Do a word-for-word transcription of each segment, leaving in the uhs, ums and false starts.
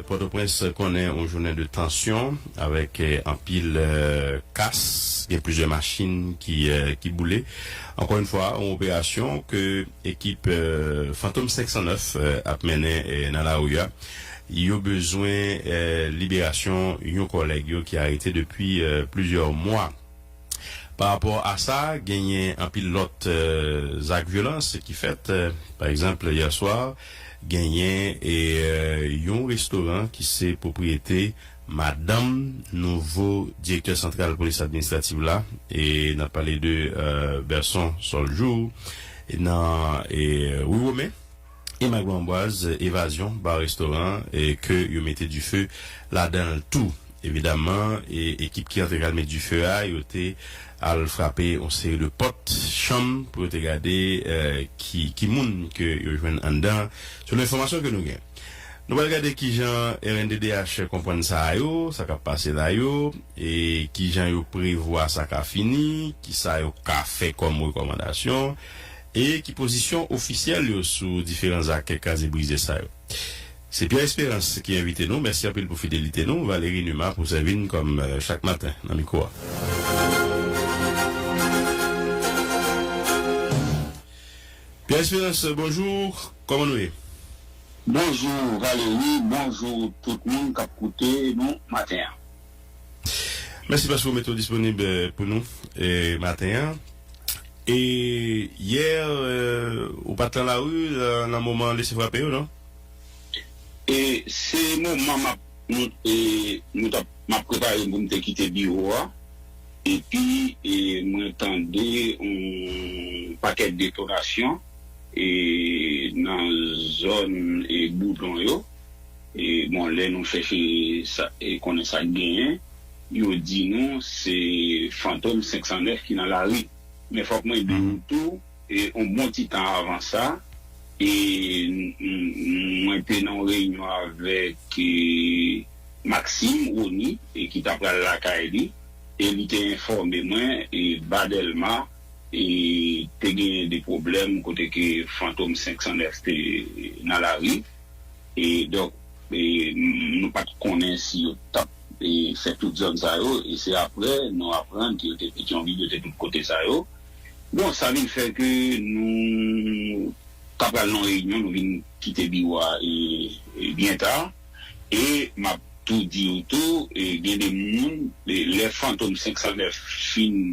Pòtoprens konnen yon jounen de tansyon avèk, eh, anpil, eh, kas, gen plizyè machin ki, eh, ki boule. Ankò yon fwa, yon operasyon ke ekip, eh, Fantom senk san nèf, eh, ap mennen, eh, nan lari a. Yo bezwen, eh, liberasyon yon kòlèg yo ki arete depi, eh, plizyè mwa. Pa rapò a sa, genyen anpil lòt, eh, zak vyolans ki fèt. Eh, pa egzanp, yè swa, genyen, eh, yon restoran ki se pwopriyete madanm nouvo direktè santral polis administrativ la, e n ap pale de, eh, Berson Soljour, e nan, e, Ri Women. E Maglo Anbwaz, evazyon, ba restoran, e ke yo mete dife ladan l tou. Evidaman, e, ekip ki antre kalme dife a, yo te al frape yon seri de pòt chanm pou yo te gade, eh, ki, ki moun ke yo jwenn anndan, selon enfòmasyon ke nou gen. Nou pral gade kijan R N D D H konprann sa a yo, sa k ap pase la yo, e kijan yo prevwa sa ka fini, kisa yo ka fè kòm rekòmandasyon, e ki pozisyon ofisyèl yo sou diferan zak kraze brize sa yo. Se Pierre Espérance ki envite nou. Mèsi anpil pou fidelite nou. Valérie Numa pou sèvi n kòm, eh, chak maten nan mikwo a. Pierre Espérance, bonjou. Kòman nou ye? Bonjou, Valérie. Bonjou, tout moun k ap koute nou maten an. Mèsi paske w mete w disponib, eh, pou nou, eh, maten an. E yè, eh, ou pa t nan lari, nan, nan moman lese frape yo, non? E se moman m ap, nou, e, nou t ap, m ap prepare m pou m te kite biwo a. Epi, e, mwen tande yon pakèt detonasyon, e, nan zòn, e, Boudon yo. E, bon, lè nou chèche sa, e, konnen sa k genyen, yo di nou se Fantom senk san nèf ki nan lari. Men fòk mwen di nou tou, e, yon bon ti tan avan sa, e, m, m, mwen te nan yon reyinyon avèk, e, Maxime Rony, e, ki ta pral lakay li, e li te enfòme mwen, e, Ba Dèlma, e, te genyen de pwoblèm kote ke Fantom senk san nèf te nan lari. E donk, e, m, nou pa t konnen si yo t ap, e, fè tout zòn sa yo, e se apre nou aprann ke yo te Petyonvil, yo te tout kote sa yo. Bon, sa vin fè ke nou ta pral nan reyinyon, nou vin kite biwo a, e, e, byen ta. E m ap tou di w tou, e, gen de moun, e, lè Fantom senk san nèf fin,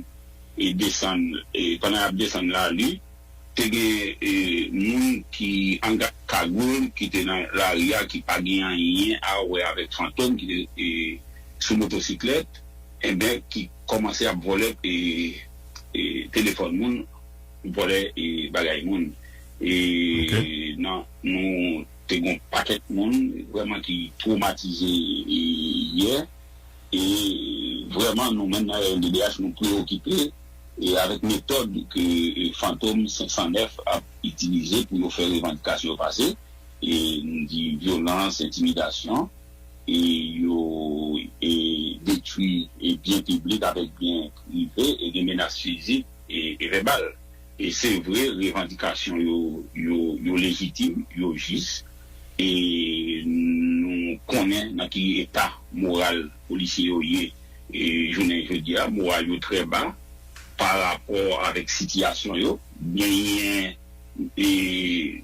e, desann, e, pandan y ap desann lari, te gen, e, moun ki an ga-, kagoul ki te nan lari a, ki pa gen anyen a wè avèk Fantom, ki te, e, sou motosiklèt, enben, ki kòmanse ap vòlè, e, e, telefòn moun, vòlè, e, bagay moun. E nan, nou te gon pakèt moun vrèman ki twomatize, e, yè. E vrèman, nou menm nan R N D D H, nou preokipe, e, avèk metòd ke, e, Fantom senk san nèf ap itilize pou yo fè revandikasyon yo pase. E, nou di vyolans, entimidasyon, e yo, e, detwi, e, byen piblik avèk byen prive, e gen menas fizik, e, e vèbal. E se vre, revandikasyon yo, yo, yo lejitim, yo jis, e nou konnen nan ki eta moral polisye yo ye, e jounen jodi a, moral yo trè ba pa rapò avèk sitiyasyon yo. Genyen, e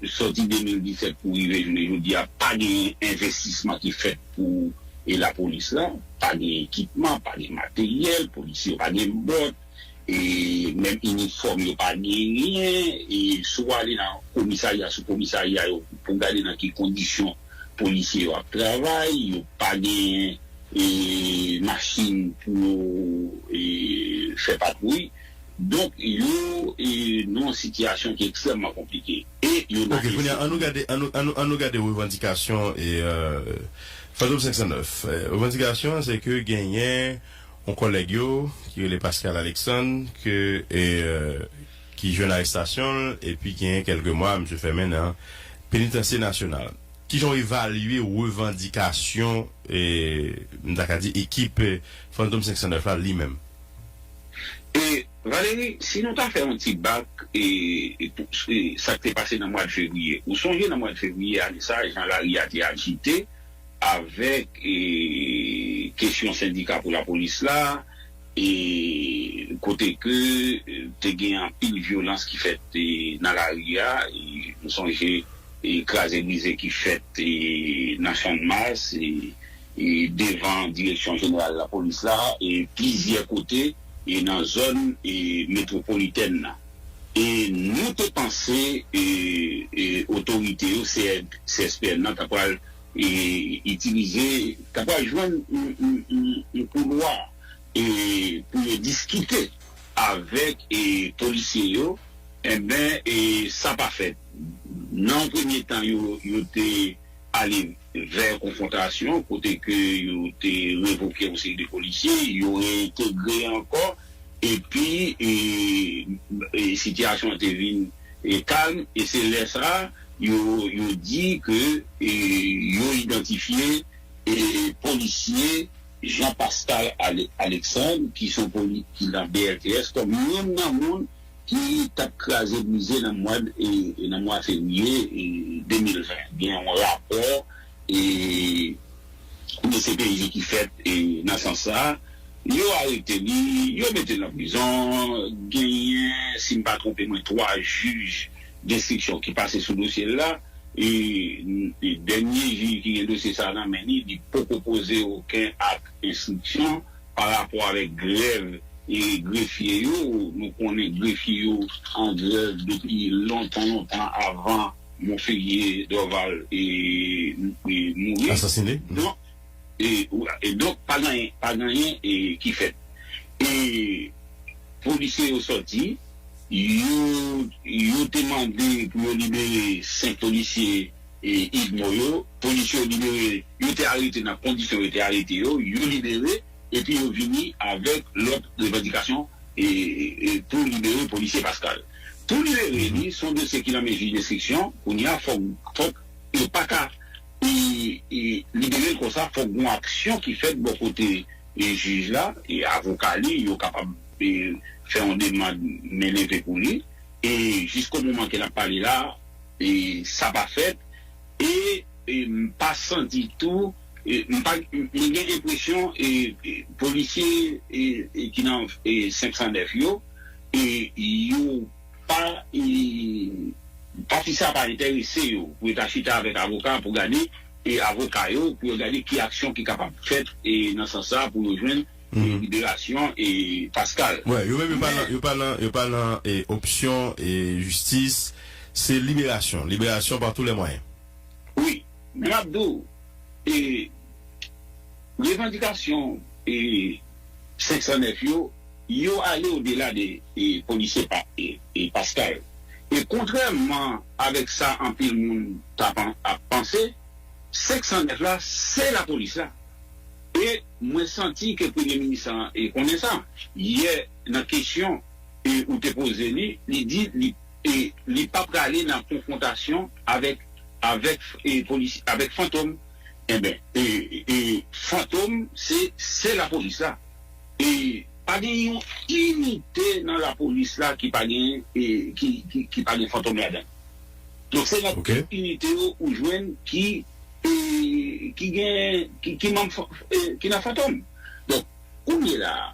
sòti de mil disèt pou rive jounen jodi a, pa gen envestisman ki fèt pou, e, lapolis la. Pa gen ekipman, pa gen materyèl, polisye yo pa gen bòt, e menm inifòm yo pa genyen, e si w ale nan komisarya, sou komisarya yo, pou gade nan ki kondisyon polisye yo ap travay, yo pa gen, e, machin pou yo, e, fè patwouy. Donk, yo, e, nan yon sitiyasyon ki ekstrèmman konplike. E yo nan... Ok, kounye a, an nou gade, an nou, an nou, an nou gade revandikasyon, e, e, Fantom senk san nèf. E, revandikasyon an, se ke genyen yon kòlèg yo, ki rele Pascal Alexandre, ke, e, e, ki jwenn arestasyon l, epi genyen kèlke mwa, misye fèmen nan Penitansye Nasyonal. Kijan w evalye revandikasyon, e, m ta ka di, ekip, e, Fantom senk san nèf la, li menm? E, Valérie, si nou ta fè yon ti bak, e, e, pou, e, sa k te pase nan mwa fevriye. Ou sonje nan mwa fevriye ane sa, jan lari a te ajite, avèk e, kesyon sendika pou lapolis la, e, kote ke e, te gen anpil vyolans ki fèt e, nan lari a. E, nou sonje e, kraze brize ki fèt e, nan Channmas, e, e, devan direksyon jeneral lapolis la, e plizyè kote e, nan zòn e, metwopolitèn nan. E nou te panse e, e, otorite yo, C S P N nan, ta pral e, itilize, ta pral jwenn yon, yon, yon, yon koulwa e, pou yo diskite avèk e, polisye yo. Enben, e, sa pa fèt. Nan yon premye tan, yo, yo te ale vè konfwontasyon, kote ke yo te revoke yon seri de polisye, yo reentegre ankò, epi e, e, sitiyasyon an te vin e, kalm, e se lè sa a, yo, yo di ke e, yo idantifye e, polisye Jean Pascal Ale- Alexandre, ki se yon poli- ki nan B L T S, kòm youn nan moun ki t ap kraze brize nan mwa e, e nan mwa fevriye e, de mil ven. Gen yon rapò e, de C P J ki fèt e, nan sans sa. Yo arete li, yo mete l nan prizon. Genyen, si m pa twonpe mwen, twa jij denstriksyon ki pase sou dosye l la. E, e dènye jij ki gen dosye sa a nan men li, li poko poze okenn ak enstriksyon pa rapò avèk grèv e grefye yo. Nou konnen grefye yo an grèv depi lontan, lontan avan Monferrier Dorval e, e mouri. Asasine. Donk, e, e donk, pa gen, pa gen anyen e, ki fèt. E polisye yo sòti, yo, yo te mande pou yo libere senk polisye e, Igmo yo. Polisye yo libere, yo te arete nan kondisyon yo te arete yo, yo libere, epi yo vini avèk lòt revandikasyon e, e, pou libere polisye Pascal. Pou libere li, se yon dosye ki nan men jij denstriksyon, kounye a, fòk, fòk yo pa ka e, e, libere l konsa, fòk gen yon aksyon ki fèt bò kote e, jij la, e avoka li, yo kapab e, fè yon demann men leve pou li. E jisko moman ke n ap pale la, e sa pa fèt. E, e m pa santi tou, e m pa, m gen enpresyon e, e polisye e, e ki nan e, senk san nèf yo, e yo pa, e, pati sa pa enterese yo pou yo ta chita avèk avoka pou gade, e avoka yo, pou yo gade ki aksyon ki kapab fèt e, nan sans sa pou yo jwenn e, liberasyon e, Pascal. Wè, yo menm yo pa nan, yo pa nan, yo pa nan e, opsyon e, jistis. Se liberasyon, liberasyon pa tou lè mwayen. Wi, men m ap di w, e, revandikasyon e, senk san nèf yo, yo ale odela de e, polisye pa, e, e, Pascal. E kontrèman avèk sa anpil moun t ap, ap panse, senk san nèf la, se lapolis la. E mwen santi ke premye minis lan e konnen sa. Yè, nan kesyon e, ou te poze li, li di li, e, li pa prale nan konfwontasyon avèk, avèk, e, polis, avèk Fantom. Enben, e, e, Fantom, se, se lapolis la. E pa gen yon inite nan lapolis la ki pa gen, e, ki, ki, ki pa gen Fantom ladan. Donk, se nan tout inite yo ou jwenn ki, e, ki gen, ki, ki manm, e, ki nan Fantom. Donk, kounye la a,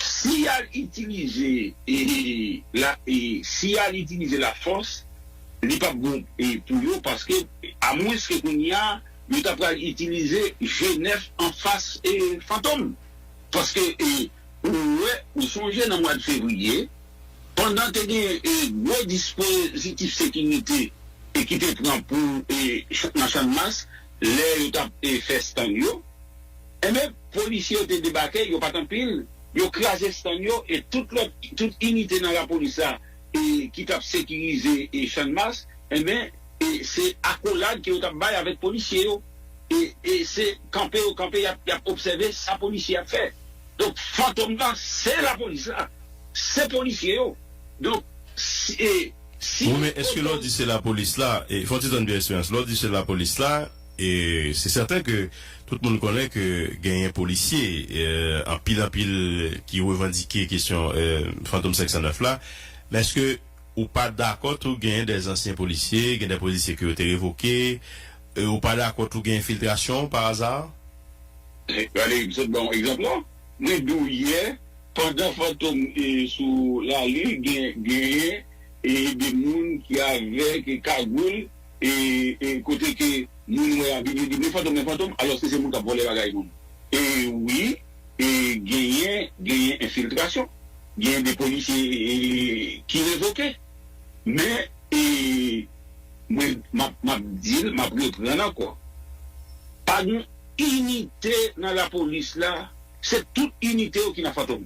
si y al itilize, e, la, e, si y al itilize lafòs, li p ap bon, e, pou yo, paske, amwenske kounye a, yo ta pral itilize G nèf anfas, e, Fantom. Paske, e, ou wè, ou sonje nan mwa fevriye, pandan te gen, e, gwo dispozitif sekirite, e, ki te pran pou, e, ch- nan Channmas, lè yo t ap, e, fè stand yo, enben, polisye yo te debake, yo pa t anpil, yo kraze stand yo, e tout lòt, tout inite nan lapolis la, e, ki t ap sekirize, e, Channmas, enben, e, se akolad ke yo t ap bay avèk polisye yo. E, e se kanpe yo kanpe, y ap, y ap obsève sa polisye ap fè. Donk, Fantom nan, se lapolis la. Se polisye yo. Donk, si, e, si... Wi, men èske lè w di se lapolis la, e, fò w ti tann byen esperyans, lè w di se lapolis la, e, se sèten ke tout moun konnen ke genyen polisye, e, anpil, anpil ki revandike kesyon, e, Fantom senk san nèf la, men èske ou pa dakò tou genyen de zansyen polisye, gen de polisye ke yo te revoke, E ou pa dakò tou gen enfiltrasyon pa aza? Gade, m sot ba w egzanp la. Mwen di w yè, pandan Fantom e sou lari, gen, genyen e de moun ki avèk e kagoul e, e kote ke moun wè ap vin, yo di, "Men Fantom, men Fantom," alòske se moun k ap vòlè bagay moun. E wi, e genyen, genyen enfiltrasyon. Genyen de polisye e, ki revoke. Men, e, mwen, m ap, m ap di l, m ap reprann ankò. Pa gen inite nan lapolis la, se tout inite yo ki nan Fantom.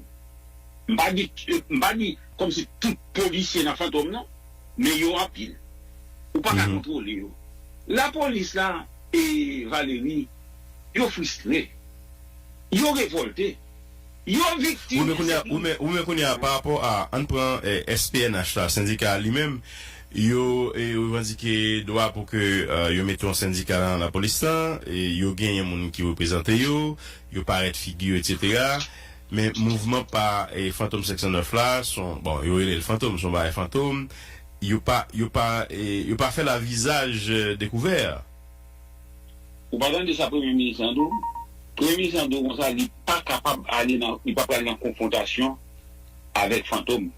M pa di, m pa di kòmsi tout polisye nan Fantom, non, men yo anpil. Ou pa ka kontwole yo. Lapolis la, e Valery, yo fristre, yo revòlte, yo viktim ensekirite. Ou men kounye a, pa rapò a, ann pran eh, S P N H la, sendika a li menm, yo eh, revandike dwa pou ke eh, yo mete yon sendika nan lapolis lan, e yo genyen moun ki reprezante yo, yo parèt figi yo, etsetera. Men mouvman pa eh, Fantom senk san nèf la, son, bon, yo rele l Fantom, son bagay Fantom, yo pa, yo pa, eh, yo pa fè l a vizaj eh, dekouvè. Ou pa tande sa Premye Minis lan di w? Premye Minis lan di w konsa, li pa kapab ale nan, li pa pral nan konfwontasyon avèk Fantom.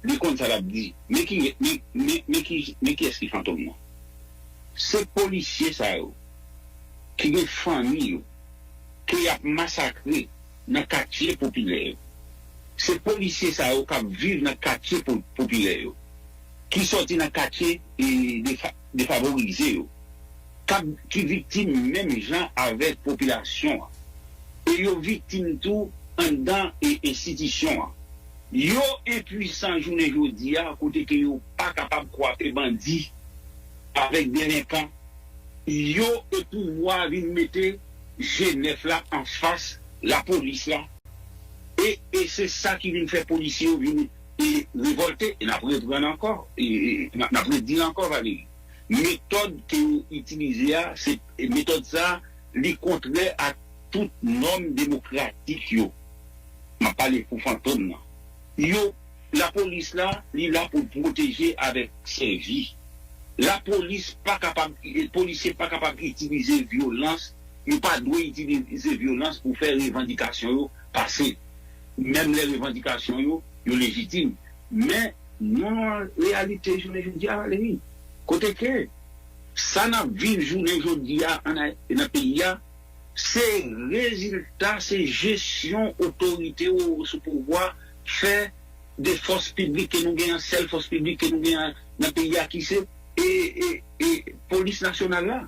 Li konn sa l ap di. Men ki, men, men, men ki, men kiyès ki Fantom nan? Se polisye sa yo ki gen fanmi yo, ke y ap masakre nan katye popilè yo. Se polisye sa yo k ap viv nan katye po- popilè yo, ki sòti nan katye e, defa- defavorize yo, k ap, ki viktim menm jan avèk popilasyon an. E yo viktim tou anndan e enstitisyon an. Yo enpwisan jounen jodi a, kote ke yo pa kapab kwape bandi avèk delenkan. Yo e pouvwa vin mete G nèf la anfas lapolis la. E, e se sa ki vin fè polisye yo vin e revòlte. E n ap reprann ankò, e, e, n ap, n ap redi l ankò, Valery. Metòd ke yo itilize a, se metòd sa, li kontrè a tout nòm demokratik yo. M ap pale pou Fantom nan. Yo, lapolis la, li la pou l pwoteje avèk sèvi. Lapolis pa kapab, polisye pa kapab itilize vyolans, yo pa dwe itilize vyolans pou fè revandikasyon yo pase. Menm lè revandikasyon yo, yo lejitim. Men, nou nan reyalite jounen jodi a, Valery. Kote ke sa n ap viv jounen jodi a an Ay- nan peyi a, se rezilta, se jesyon otorite yo sou pouvwa fè de fòs piblik ke nou genyen, sèl fòs piblik ke nou genyen nan peyi a ki se e, e, e polis nasyonal la.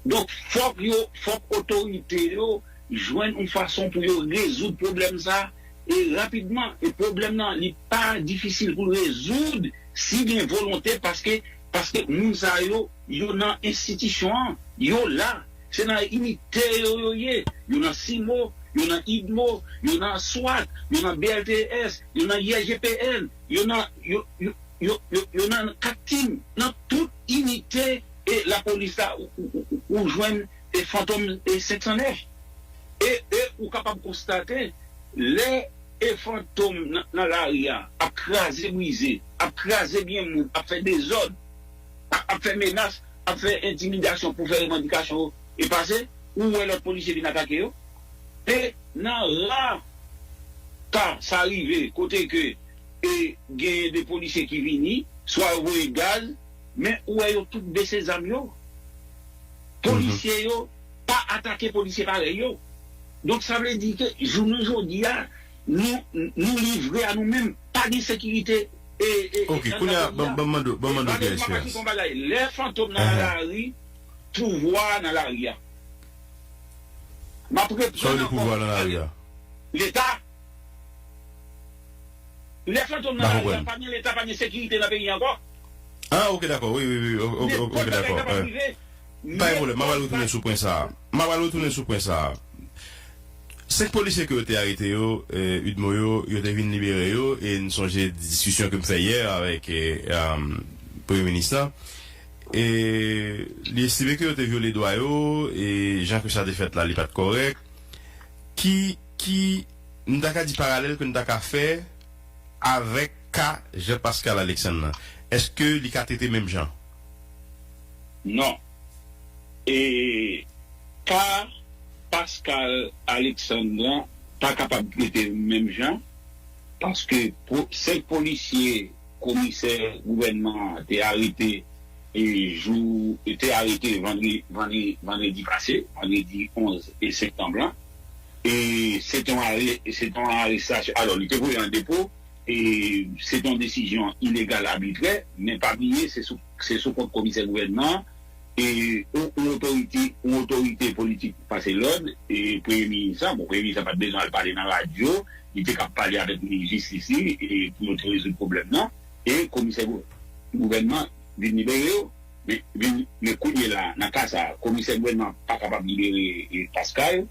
Donk, fòk yo, fòk otorite yo jwenn yon fason pou yo rezoud pwoblèm sa e rapidman. E pwoblèm nan, li pa difisil pou rezoud si gen volonte, paske, paske moun sa yo, yo nan enstitisyon an, yo la. Se nan inite yo yo ye. Yo nan CIMO, yo nan IDMO, yo nan swat, yo nan B L T S, yo nan I S G P N, yo nan, yo, yo, yo, yo, yo nan kat tim, nan tout inite e lapolis la ou, ou, ou, ou jwenn e Fantom e senk san nèf. E, e ou kapab konstate, lè e Fantom nan, nan lari a ap kraze brize, ap kraze byen moun, ap fè dezòd, ap, ap fè menas, ap fè entimidasyon pou fè revandikasyon yo e pase, ou wè lòt polisye vin atake yo. E nan ra ka sa rive kote ke e genyen de polisye ki vini, swa yo voye gaz, men ou wè yo tout bese zam yo. Polisye yo pa atake polisye parèy yo. Donk sa vle di ke jounen jodi a, nou, nou livre a nou menm, pa gen sekirite. E, e, e, ok, kounye a, ban m mande w, ban m mande w, P S P S. Lè Fantom nan lari, pouvwa nan lari a. M ap reprann ankò. Sa w di pouvwa nan lari a? Leta. Lè Fantom nan lari a, pa gen Leta, pa gen sekirite nan peyi a ankò. Ah, ok, dakò. Wi, wi, wi. Ok, ok, ok, dakò. Pa gen pwoblèm, m ap al retounen sou pwen sa a. M ap al retounen sou pwen sa a. Senk polisye ke yo te arete yo, eh, UDMO yo, yo te vin libere yo, e n sonje diskisyon ke m fè yè avèk, eh, um, Premye Minis la. E li estime ke yo te vyole dwa yo, e jan ke sa te fèt la, li pa t kòrèk. Ki, ki, nou ta ka di paralèl ke nou ta ka fè avèk ka Jean Pascal Alexandre nan? Èske li ka trete menm jan? Non. e ka Pascal Alexandre pa kapab trete menm jan, paske po- senk polisye komisè gouvènman an te arete e jou te arete vandredi, vandredi, vandredi pase, vandredi onz e septanm lan. E se te yon are- se te yon arestasyon. Alò, li te voye an depo, e se te yon desizyon ilegal, abitrè, men pa bliye, se sou, se sou kont komisè gouvènman an, e yon, yon otorite, yon otorite politik pase lòd, e premye minis la, bon, premye minis la pa t bezwen al pale nan radyo, li te kab pale avèk minis jistis li, e pou yo te rezoud pwoblèm nan, e komisè gou- gouvènman vin libere yo, men, vin, men kounye la, nan ka sa, komisè gouvènman pa kapab libere e Pascal,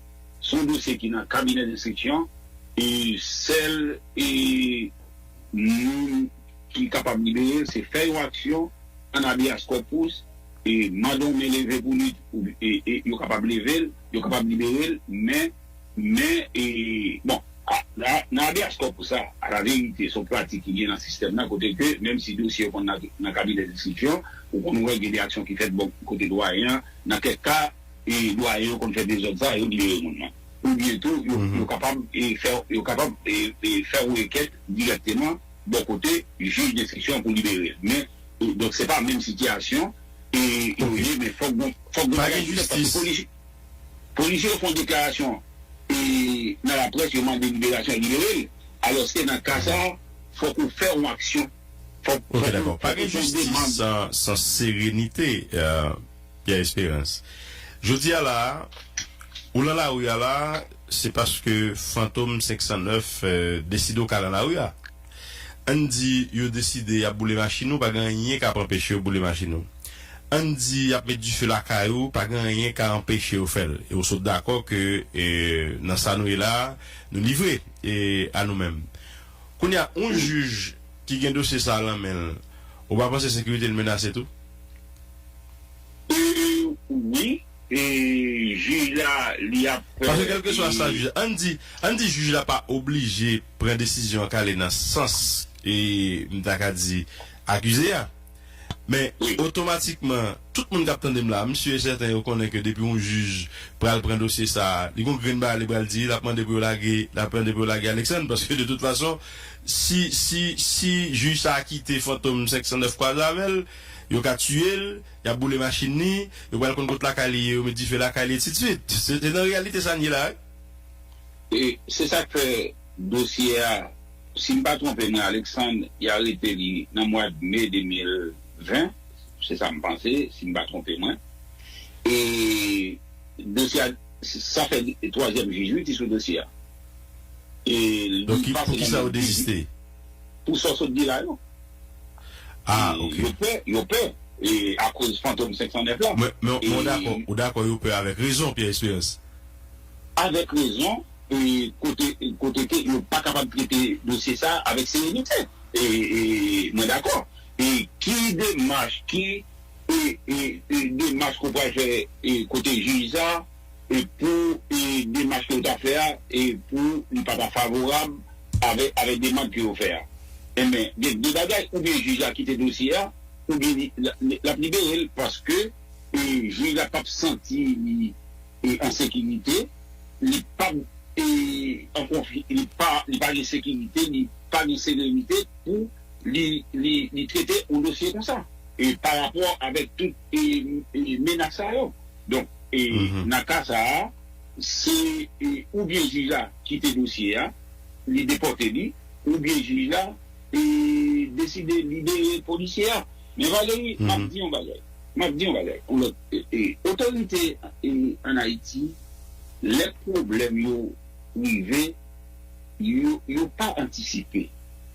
se yon dosye ki nan kabinè denstriksyon, e sèl e moun ki kapab libere l, se fè yon aksyon an habeas corpus, e mande yon men leve pou li, ou- e, e yo kapab leve l, yo kapab libere l, men, men, e, bon, a- a- nan habeas corpus sa, a la verite, se yon pratik ki gen nan sistèm nan, kote ke, menm si dosye yo konn nan, nan kabinè denstriksyon, ou konn wè gen de aksyon ki fèt bò kote dwayen an, nan kèk ka, e dwayen yo konn fè dezòd sa, yo libere moun nan. Oubyen tou, yo, yo kapab e fè, yo kapab e, e fè yon rekèt dirèkteman bò kote jij denstriksyon pou libere l. Men, e, donk, se pa menm sitiyasyon, e, e, Ok. Ye, men fòk gon, fòk gon Pa bagay gen ki fèt, paske jistis. Polisye, polisye yo fè yon deklarasyon, e, nan laprès, yo mande liberasyon, libere l. Alòske nan ka sa, fòk ou fè yon aksyon. Fòk, Ok, fòk dakò. ou, Pa fòk gen ou fè yon jistis demann. San, san serenite, euh, Pierre Espérance. Jodi a la, ou nan lari a la, se paske Fantom senk san nèf, euh, deside w ka nan lari a. Ann di yo deside y ap boule machin ou, pa gen anyen k ap anpeche yo boule machin ou. Ann di y ap met dife lakay ou, pa gen anyen k ap anpeche yo fè l. E ou sot dakò ke, e, nan sa nou ye la, nou livre, e, a nou menm. Kounye a, yon jij ki gen dosye sa a nan men l, ou pa panse sekirite l menase tou? E, wi, e, jij la, li ap fè, Paske kèlkeswa sa e, jij la, ann di, ann di jij la pa oblije pran desizyon an k ale nan sans, e, m ta ka di, akize a. Men, Wi. Otomatikman, tout moun k ap tande m la, m si e sèten yo konnen ke depi yon jij pral pran dosye sa a, li gon grenn bagay li pral di, l ap mande pou yo lage, l ap mande pou yo lage Alexandre, paske de tout fason, si, si, si jij sa a kite Fantom senk san nèf kwaze avè l, yo ka tiye l, y ap boule machin li, yo pral konn kot lakay li ye, yo met dife lakay li, etsidsuit. Se, se nan reyalite sa n ye la, wi. E se sa k fè dosye a, si m pa twonpe mwen, Alexandre, y arete li nan mwa me de mil ven, se sa m panse, si m pa twonpe mwen. E dosye a, sa fè twazyèm jij, wi, ki sou dosye a. E li Donk, ki- pase pou ki nan sa men yo deziste? Pou sa w sot di la yo. Ah, E ok. Yo pè, yo pè, e akoz Fantom senk san nèf la. Men, men, men w E dakò, ou dakò yo pè avèk rezon, Pierre Espérance? Avèk rezon, e kote, kote ke yo pa kapab trete dosye sa avèk serenite. E, e mwen dakò. E ki demach, ki e, e, e demach ke w pral fè, e kote jij sa, e pou, e demach ke w ta fè a, e pou li pa ta favorab avèk, avèk demann ke yo fè a. Enben, gen de bagay, oubyen jij la kite dosye a, oubyen li, l, l, l ap libere l, paske, e jij la p ap santi li, e an sekirite, li p ap, e an konfi, li pa, li pa gen sekirite, li pa gen serenite pou li, li, li trete yon dosye konsa. E pa rapò avèk tout, e, e menas sa yo. Donk, e, Mhm. nan ka sa a, se, e, oubyen jij la kite dosye a, li depòte li, oubyen jij la, e, deside libere polisye a. Men Valery, m ap Mhm. di yon bagay. M ap di yon bagay. Yon lòt, e, e, otorite, e, ann Ayiti, lè pwoblèm yo rive, yo, yo pa antisipe.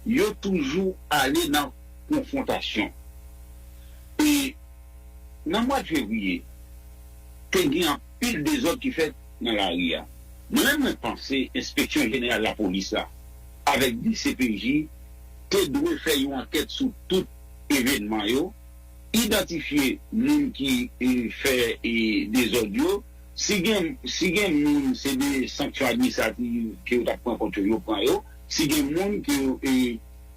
Yo toujou ale nan konfwontasyon. E nan mwa fevriye, te gen anpil dezòd ki fèt nan lari a. Mwen menm, mwen panse Enspeksyon Jeneral Lapolis la, avèk D C P J, te dwe fè yon ankèt sou tout evènman yo, idantifye moun ki, e, fè, e, dezòd yo. Si gen, si gen moun, se de sanksyon administrativ ke yo t ap pran kont yo, yo pran yo. Si gen moun ke yo, e,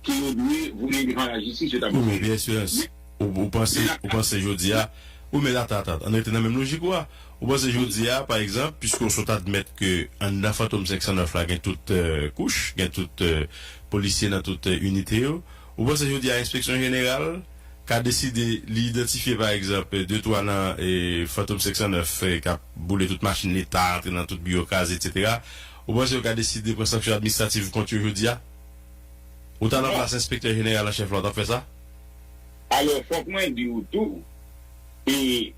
ke yo dwe voye devan lajistis, yo t ap Wi, men voye. Byen si, ou, ou panse, Men ou panse jodi a, Wi, men atann, atann, ann rete nan menm lojik ou a. Ou panse jodi a, pa egzanp, piske w sot admèt ke anndan Fantom senk san nèf la gen tout, eh, kouch, gen tout, eh, polisye nan tout, eh, inite yo, ou panse jodi a Enspeksyon Jeneral ka deside li idantifye, pa egzanp, de twa nan, eh, Fantom senk san nèf, eh, k ap boule tout machin Leta, antre nan tout biwo kraze, etsetera? Ou panse yo ka deside pran sanksyon administrativ kont yo jodi a? Ou ta nan plas Enspektè Jeneral an chèf la, w t ap fè sa? Alò, fòk mwen di w tou, e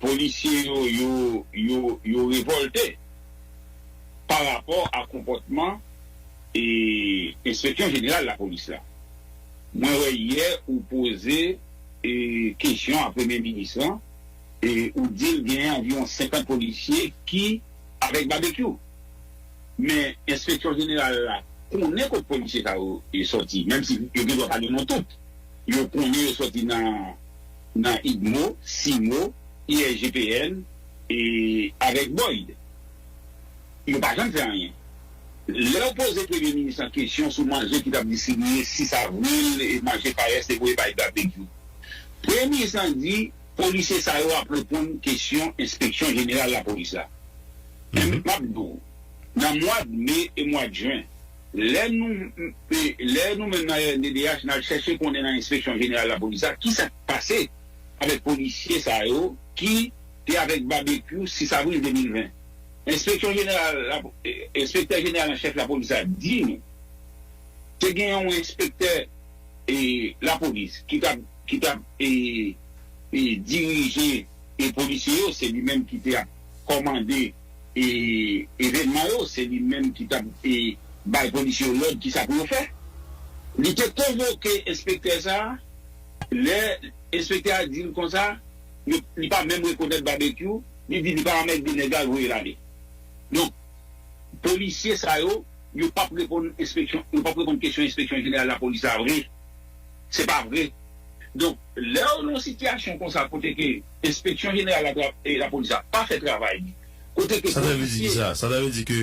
polisye yo, yo, yo, yo revòlte pa rapò a konpòtman e Enspeksyon Jeneral Lapolis la. Mwen wè yè ou poze, e, kesyon a Premye Minis lan, e ou di l genyen anviwon senkant polisye ki avèk Babekyou. Men Enspeksyon Jeneral la konnen kot polisye sa yo, e, sòti, menm si yo gen dwa pa gen non tout. Yo konnen yo sòti nan, nan IGMO, CIMO, ISGPN, e avèk Boyd. Yo pa janm fè anyen. Lè w poze Premye Minis lan kesyon sou manje ki t ap distribiye sis avril, e manje parès te voye bay Babekyou, Premye Minis lan di polisye sa yo ap reponn kesyon Enspeksyon Jeneral Lapolis la. Men m ap di w, nan mwa me e mwa jen, lè nou, e, lè nou menm nan R N D D H, n al chèche konnen nan Enspeksyon Jeneral Lapolis la, ki sa k pase avèk polisye sa yo ki te avèk Babekyou sis avril de mil ven. Enspeksyon Jeneral, la, e, Enspektè Jeneral an chèf Lapolis la di nou, te gen yon enspektè, e, lapolis ki t ap, ki t ap, e, e, dirije, e, polisye yo, se li menm ki te ap kòmande, e, evènman yo, se li menm ki t ap, e, bay polisye yo lòd kisa pou yo fè. Li te konvoke enspektè sa a, lè enspektè a di l konsa, yo, li pa menm rekonèt Babekyou, li di li pa anmède nèg la, l voye l ale. Donk, polisye sa yo, yo p ap reponn enspeksyon, yo p ap reponn kesyon Enspeksyon Jeneral Lapolis la vre. Se pa vre. Donk, lè w nan yon sitiyasyon konsa, kote ke Enspeksyon Jeneral la, e, Lapolis la pa fè travay li, kote ke Sa ta vle di polisye kisa? Sa ta vle di ke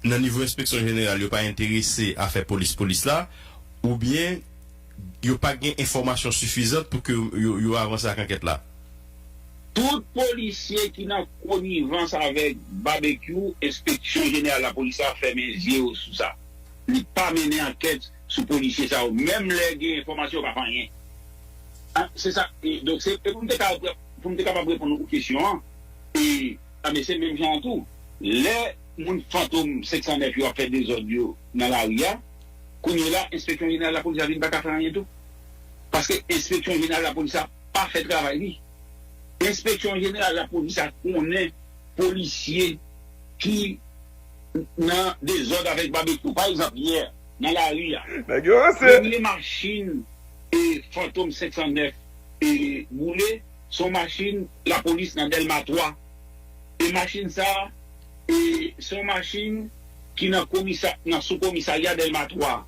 nan nivo Enspeksyon Jeneral, yo pa enterese a fè polis polis la, oubyen yo pa gen enfòmasyon sifizant pou ke yo, yo avanse ak ankèt la? Tout polisye ki nan konivans avèk Babekyou, Enspeksyon Jeneral Lapolis la fèmen zye yo sou sa. Li pa mennen ankèt sou polisye sa yo. Menm lè gen enfòmasyon, yo pa fè anyen. A, se sa. E, donk, se, e pou m te ka, pou m te kapab reponn ou kesyon an, e, a, men se menm jan an tou. Lè moun Fantom senk san nèf yo ap fè dezòd yo nan lari a, kounye la, Enspeksyon Jeneral Lapolis la vin pa ka fè anyen tou. Paske Enspeksyon Jeneral Lapolis la pa fè travay li. Enspeksyon Jeneral Lapolis la konnen polisye ki nan dezòd avèk Babekyou. Pa egzanp, yè, nan lari a, Nèg yo ranse. Premye machin, e, Fantom senk san nèf, e, boule, se yon machin lapolis nan Dèlma twa. E machin sa a, e, se yon machin ki nan komisa-, nan sou komisarya Dèlma twa.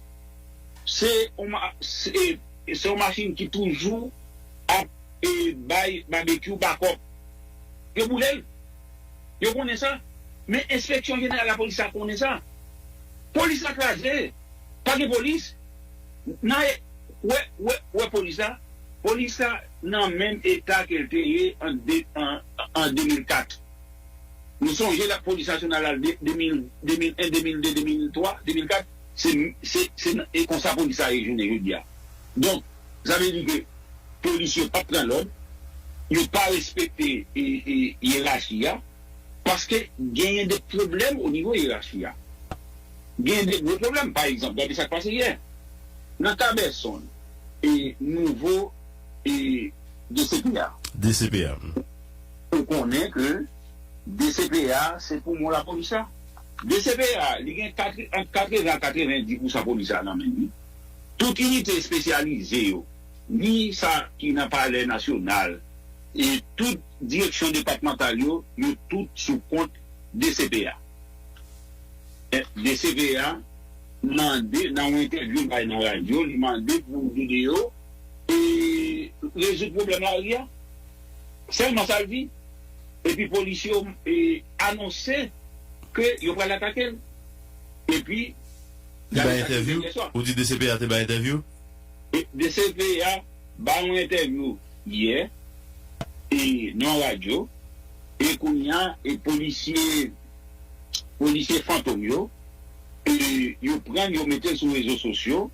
Se yon ma-, se, e, se yon machin ki toujou ap, e, bay Babekyou bakòp. Yo boule l. Yo konnen sa. Men Enspeksyon Jeneral Lapolis la konnen sa. Polis la kraze. Pa gen polis. Nan, wè, wè, wè polis la. Polis la nan menm eta ke l te ye an de, an, an de mil kat. Nou sonje la, Polis Nasyonal la, de, de mil, de mil en, de mil de, de mil twa, de mil kat, se, se, se, e konsa polis la ye jounen jodi a. Donk, sa vle di ke polis yo p ap pran lòd, yo pa respekte, e, e, yerachi a, paske genyen de pwoblèm o nivo yerachi a. Genyen de gwo pwoblèm. Pa egzanp, gade sa k pase yè. Nan Kabèsonn, e nouvo, e D C P A. D C P A. Ou konnen ke D C P A se poumon lapolis la. D C P A, li gen katr-, ant katreven a katrevenndis pousan polis la nan men li. Tout inite espesyalize yo, ni sa ki nan Palè Nasyonal, e tout direksyon depatmantal yo, yo tout sou kont D C P A. E, D C P A mande, nan yon entèvyou l bay nan radyo, li mande pou vide yo, e, rezoud pwoblèm lari a. Sèlman sa l di. Epi polis yo, e, anonse ke yo pral atake l. Epi, Li bay entèvyou? Ou di D C P A te bay entèvyou? E, D C P A bay yon entèvyou yè. e, nan radyo, e kounye a, e polisye, polisye Fantom yo, e, yo pran l, yo mete l sou rezo sosyo,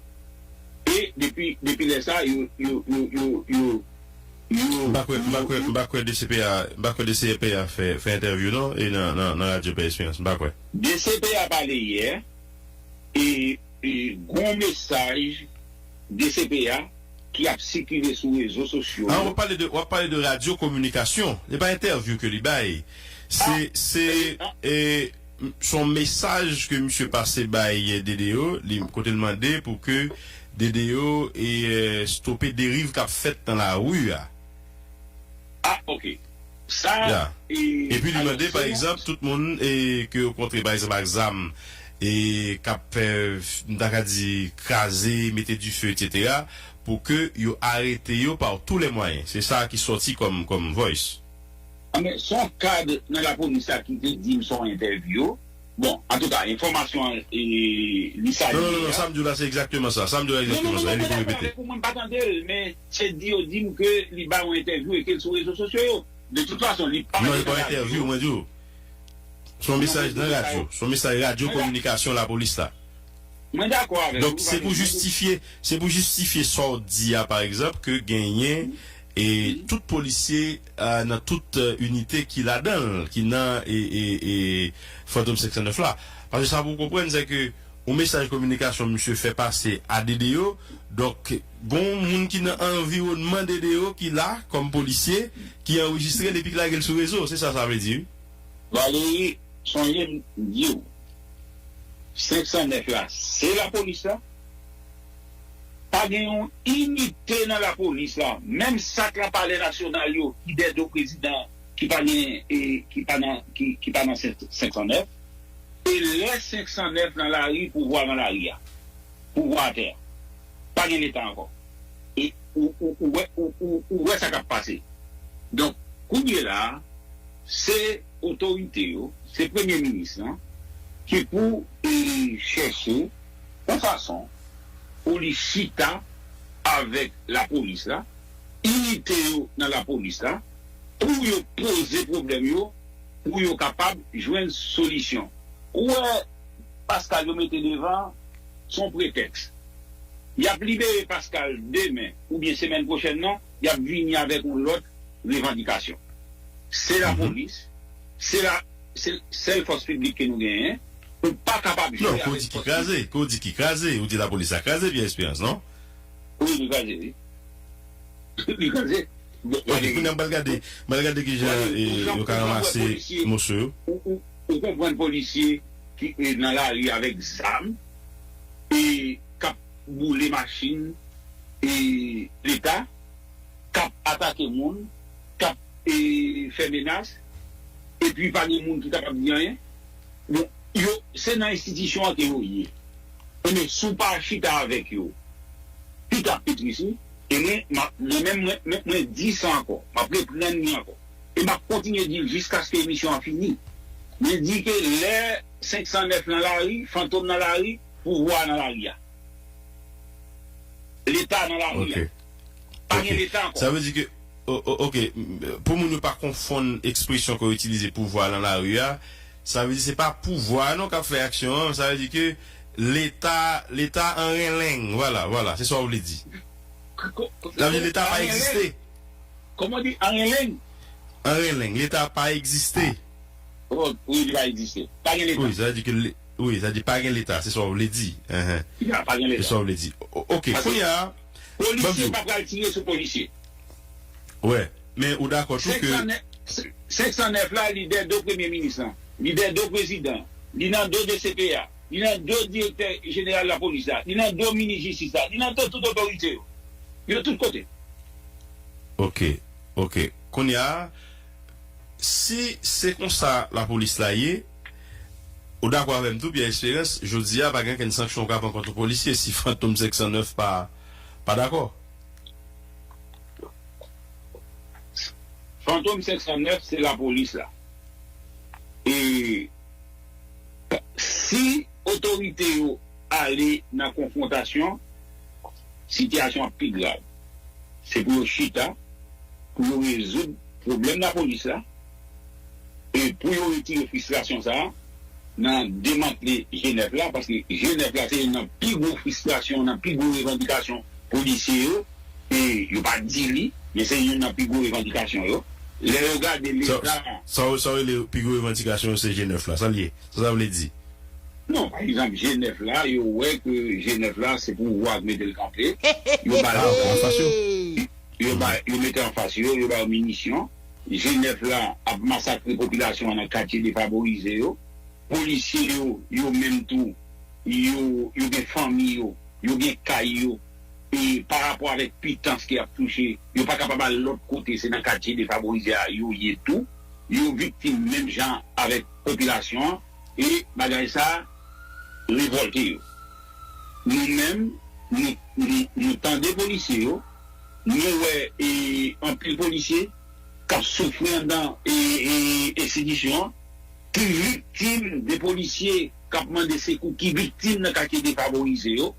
e depi, depi lè sa, yo, yo, yo, yo, yo, yo, M pa kwè, m pa kwè, m pa kwè D C P A, m pa kwè D C P A fè, fè entèvyou non, e nan, nan, nan radyo Pè Esperans, m pa kwè. D C P A pale yè, e, e gon mesaj D C P A ki ap sikile sou rezo sosyo Ah, yo. w ap pale de, w ap pale de radyo kominikasyon. Se pa entèvyou ke li bay. Se, se, e, se yon mesaj ke misye pase bay D D O, li, kote l mande pou ke D D O e, e, stope deriv k ap fèt nan lari a. Ah, ok. Sa, Ya. e, Epi li alò, mande, pa se yon- egzanp, tout moun e, ke yo kontre, pa egzanp, ak zam, e k ap fè, m ta ka di, kraze, mete dife, etsetera, pou ke yo arete yo pa tou lè mwayen. Se sa ki sòti kòm, kòm voice. Ah, men, se yon kad nan lapolis la ki te di m se yon entèvyou. Bon, antouka, enfòmasyon an, e, li salye Non, non, non, non, a. Sa m di w la, se egzakteman sa. Sa m di w la, Non, non, egzakteman non, sa. non, E li mwen pou dakò repete. avèk ou, mwen pa tande l, men se di yo di m ke li ba yon entèvyou e ke l sou rezo sosyo yo. De tout fason, li pa Non, li pa yon entèvyou, mwen di w. Se yon mesaj nan radyo. Se yon mesaj radyo kominikasyon lapolis la. Mwen dakò avèk Donk, se pou jistifye, se pou jistifye sa w di a, pa egzanp, ke genyen e tout polisye a, nan tout e, inite ki ladan l, ki nan e, e, e, Fantom senk san nèf la. Paske sa pou w konprann, se ke yon mesaj kominikasyon misye fè pase a D D O, donk, gon moun ki nan anviwònman D D O ki la, kòm polisye, ki anrejistre l epi ki lage l sou rezo. Se sa sa vle di, wi. Valéry, sonje m di w, senk san nèf la, se lapolis la. Pa gen yon inite nan lapolis la, menm sa k nan Palè Nasyonal yo, ki dèyè do prezidan, ki pa gen, e, ki pa nan, ki, ki pa nan senk san nèf. E lè senk san nèf nan lari, pouvwa nan lari a. Pouvwa atè a. Pa gen Leta ankò. E ou, ou, ou wè, ou, ou, ou wè sa k ap pase. Donk, kounye la a, se otorite yo, se premye minis lan, ki pou, e, chèche yon fason pou li chita avèk lapolis la, inite yo nan lapolis la, pou yo poze pwoblèm yo, pou yo kapab jwenn solisyon. Ou wè, Pascal yo mete devan, se yon pretèks. Y ap libere Pascal demen oubyen semèn pwochèn nan, y ap vini avèk yon lòt revandikasyon. Se lapolis, se la, se sèl fòs piblik ke nou genyen. Ou pa kapab jwe Non, ke w di ki kraze, ke w di ki kraze, ou di lapolis la kraze, Pierre Espérance, non? Wi, li kraze, wi. Li kraze. Bon, Ok, kounye a m pral gade, m pral gade kijan e, yo ka ranmase moso yo. Ou, ou, ou konprann polisye ki e, nan lari avèk zam e k ap boule machin e Leta, k ap atake moun, k ap e, fè menas, epi pa gen moun ki kapab di anyen. Bon, yo, se nan enstitisyon an ke yo ye. Ebyen, si w pa chita avèk yo, pita pi tris, wi. E mwen, m ap, mwen menm, mwen, mwen, mwen di sa ankò. M ap reprann li ankò. E m ap kontinye di l jiskaske emisyon an fini. Mwen di ke lè senk san nèf nan lari, Fantom nan lari, pouvwa a nan lari a. Leta nan lari a. Ok. Pa gen Ok. Leta ankò. Sa vle di ke, o- o- ok, m- pou moun yo pa konfonn ekspresyon ke w itilize pouvwa nan lari a, sa vle di se pa pouvwa a non k ap fè aksyon an, sa vle di ke Leta, Leta an renleng, vwala, vwala, se sa w vle di. Sa vle di Leta pa egziste. Kòman di an renleng? An renleng, Leta pa egziste. Oh, wi, li pa egziste. Pa gen Leta. Wi, sa vle di ke le- wi, sa vle di pa gen Leta, se sa w vle di. Enhen. Ya, pa gen Se Leta. sa w vle di. O- Ok, Paske kounye a, Polisye Banm pa pral tire sou polisye. Wè, men ou dakò tou ke Senk san nèf, senk san nèf la, li dèyè do premye minis lan, li dèyè do prezidan, li nan do D C P A, li nan do direktè jeneral lapolis la, li nan do minis jistis la, li nan do tout otorite yo. Yo tout kote. Ok, ok. Kounye a, si se konsa lapolis la ye, ou dakò avè m tou, Pierre Espérance, jodi a pa gen okenn sanksyon w ka pran kont yon polisye si Fantom senk san nèf pa, pa dakò? Fantom senk san nèf, se lapolis la. E si otorite yo ale nan konfwontasyon, sitiyasyon ap pi grav. Se pou yo chita, pou yo rezoud pwoblèm lapolis la, e pou yo retire fristrasyon sa a, nan demantle G nèf la, paske G nèf la se youn nan pi gwo fristrasyon, nan pi gwo revandikasyon polisye yo, e yo pa di li, men se youn nan pi gwo revandikasyon yo. Lè yo gade leta. Sa w rele pi gwo revandikasyon yo se G nèf la, sa l ye? Sa sa vle di? Non, pa egzanp, G nèf la, yo wè ke G nèf la, se pouvwa k mete l kanpe. Yo ba l zam. Yo ba, yo mete anfas yo, yo ba yo minisyon. G nèf la ap masakre popilasyon an nan katye defavorize yo. Polisye yo, yo menm tou, yo, yo gen fanmi yo, yo gen kay yo. E pa rapò avèk pitans ke y ap touche, yo pa kapab al lòt kote, se nan katye defavorize a yo ye tou. Yo viktim menm jan avèk popilasyon an, e bagay sa a revòlte yo. Nou menm, nou, nou, nou tande polisye yo, nou wè, e, anpil polisye k ap soufri anndan, e, e, enstitisyon an, ki viktim de polisye k ap mande sekou, ki viktim nan katye defavorize yo,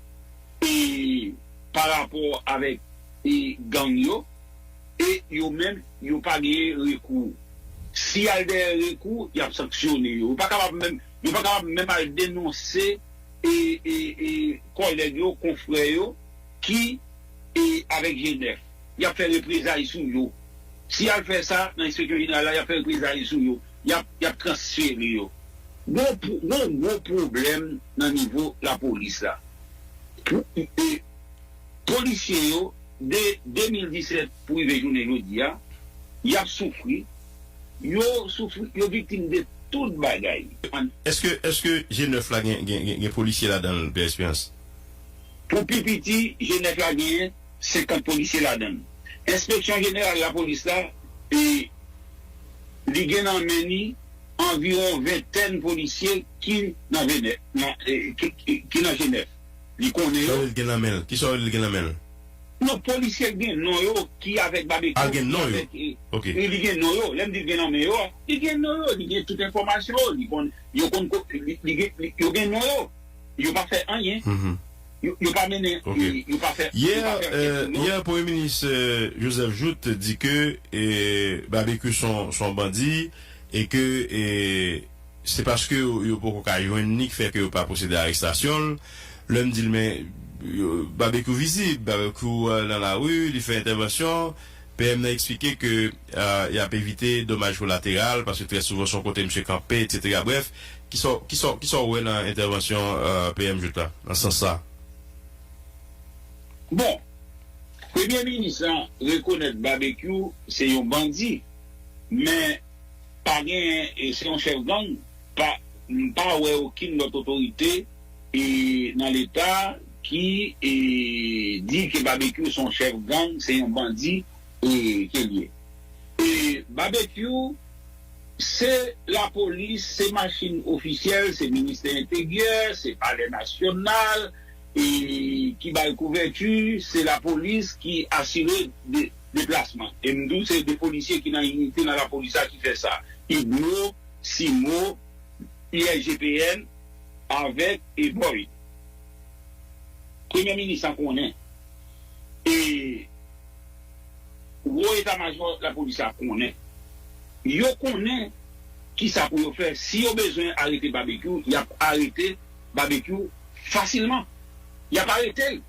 e, pa rapò avèk, e, gang yo, e yo menm, yo pa genyen rekou. Si y al dèyè rekou, y ap sanksyone yo. Yo pa kapab menm, yo pa kapab menm al denonse, e, e, e, kòlèg yo, konfrè yo, ki, e, avèk G nèf. Y ap fè reprezay sou yo. Si y al fè sa nan enspeksyon jeneral la, y ap fè reprezay sou yo. Y ap, y ap transfere yo. Gwo pwo-, gwo, gwo pwoblèm nan nivo lapolis la. Pou, e, polisye yo, de de mil disèt pou rive jounen jodi a, y ap soufri. Yo soufri, yo viktim de tout bagay. Èske, èske G nèf la gen, gen, gen, gen polisye ladan l, Pè Esperans? Pou pi piti, G nèf la genyen senkant polisye ladan l. Enspeksyon jeneral lapolis la, e, li gen nan men li anviwon ventèn polisye ki nan G nèf, nan, e, ki, ki, ki nan G nèf. Li konnen yo. Kisa w vle l gen nan men l? Kisa w vle l gen nan men l? Non, polisye gen non yo ki avèk Babekyou. Al gen non yo. Avèk, e, ok. E li gen non yo. Lè m di l gen nan men yo, li gen non yo, li gen tout enfòmasyon yo, li konn, yo konn ko-, li, li gen, li, yo gen non yo. Yo pa fè anyen. Mhm. Yo, yo pa mennen, ok, yo, yo pa fè, yè, yo pa fè anyen pou nou. Yè, Premye Minis, e, Joseph Jouthe di ke, e, Babekyou se yon, se yon bandi e ke, e, se paske yo, yo poko ka jwenn li ki fè ke yo pa pwosede a arestasyon l. Lè m di l, men, yo, Babekyou vizib, Babekyou, e, nan lari, li fè entèvansyon. P M nan eksplike ke, e, y ap evite domaj kolateral, paske trè souvan se yon kote misye kanpe, etsetera. Brèf, kisa, kisa, kisa w wè nan entèvansyon, e, P M Jouthe la, nan sans sa? Bon, Premye Minis lan rekonèt Babekyou se yon bandi, men pa gen, e, se yon chèf gang, pa, m pa wè okenn lòt otorite, e, nan Leta ki, e, di ke Babekyou se yon chèf gang, se yon bandi, e, ke l ye. E, Babekyou, se lapolis, se machin ofisyèl, se ministè enteryè, se palè nasyonal, e, ki bay kouvèti, se lapolis ki asire de, deplasman. E m di w, se de polisye ki nan inite nan lapolis la ki fè sa. Igno, Simo, I S G P N, avèk, e, Boyd. Premye minis lan konnen. E wo eta majò lapolis la konnen. Yo konnen kisa pou yo fè. Si yo bezwen arete Babekyou, y ap arete Babekyou fasilman. Y ap arete l.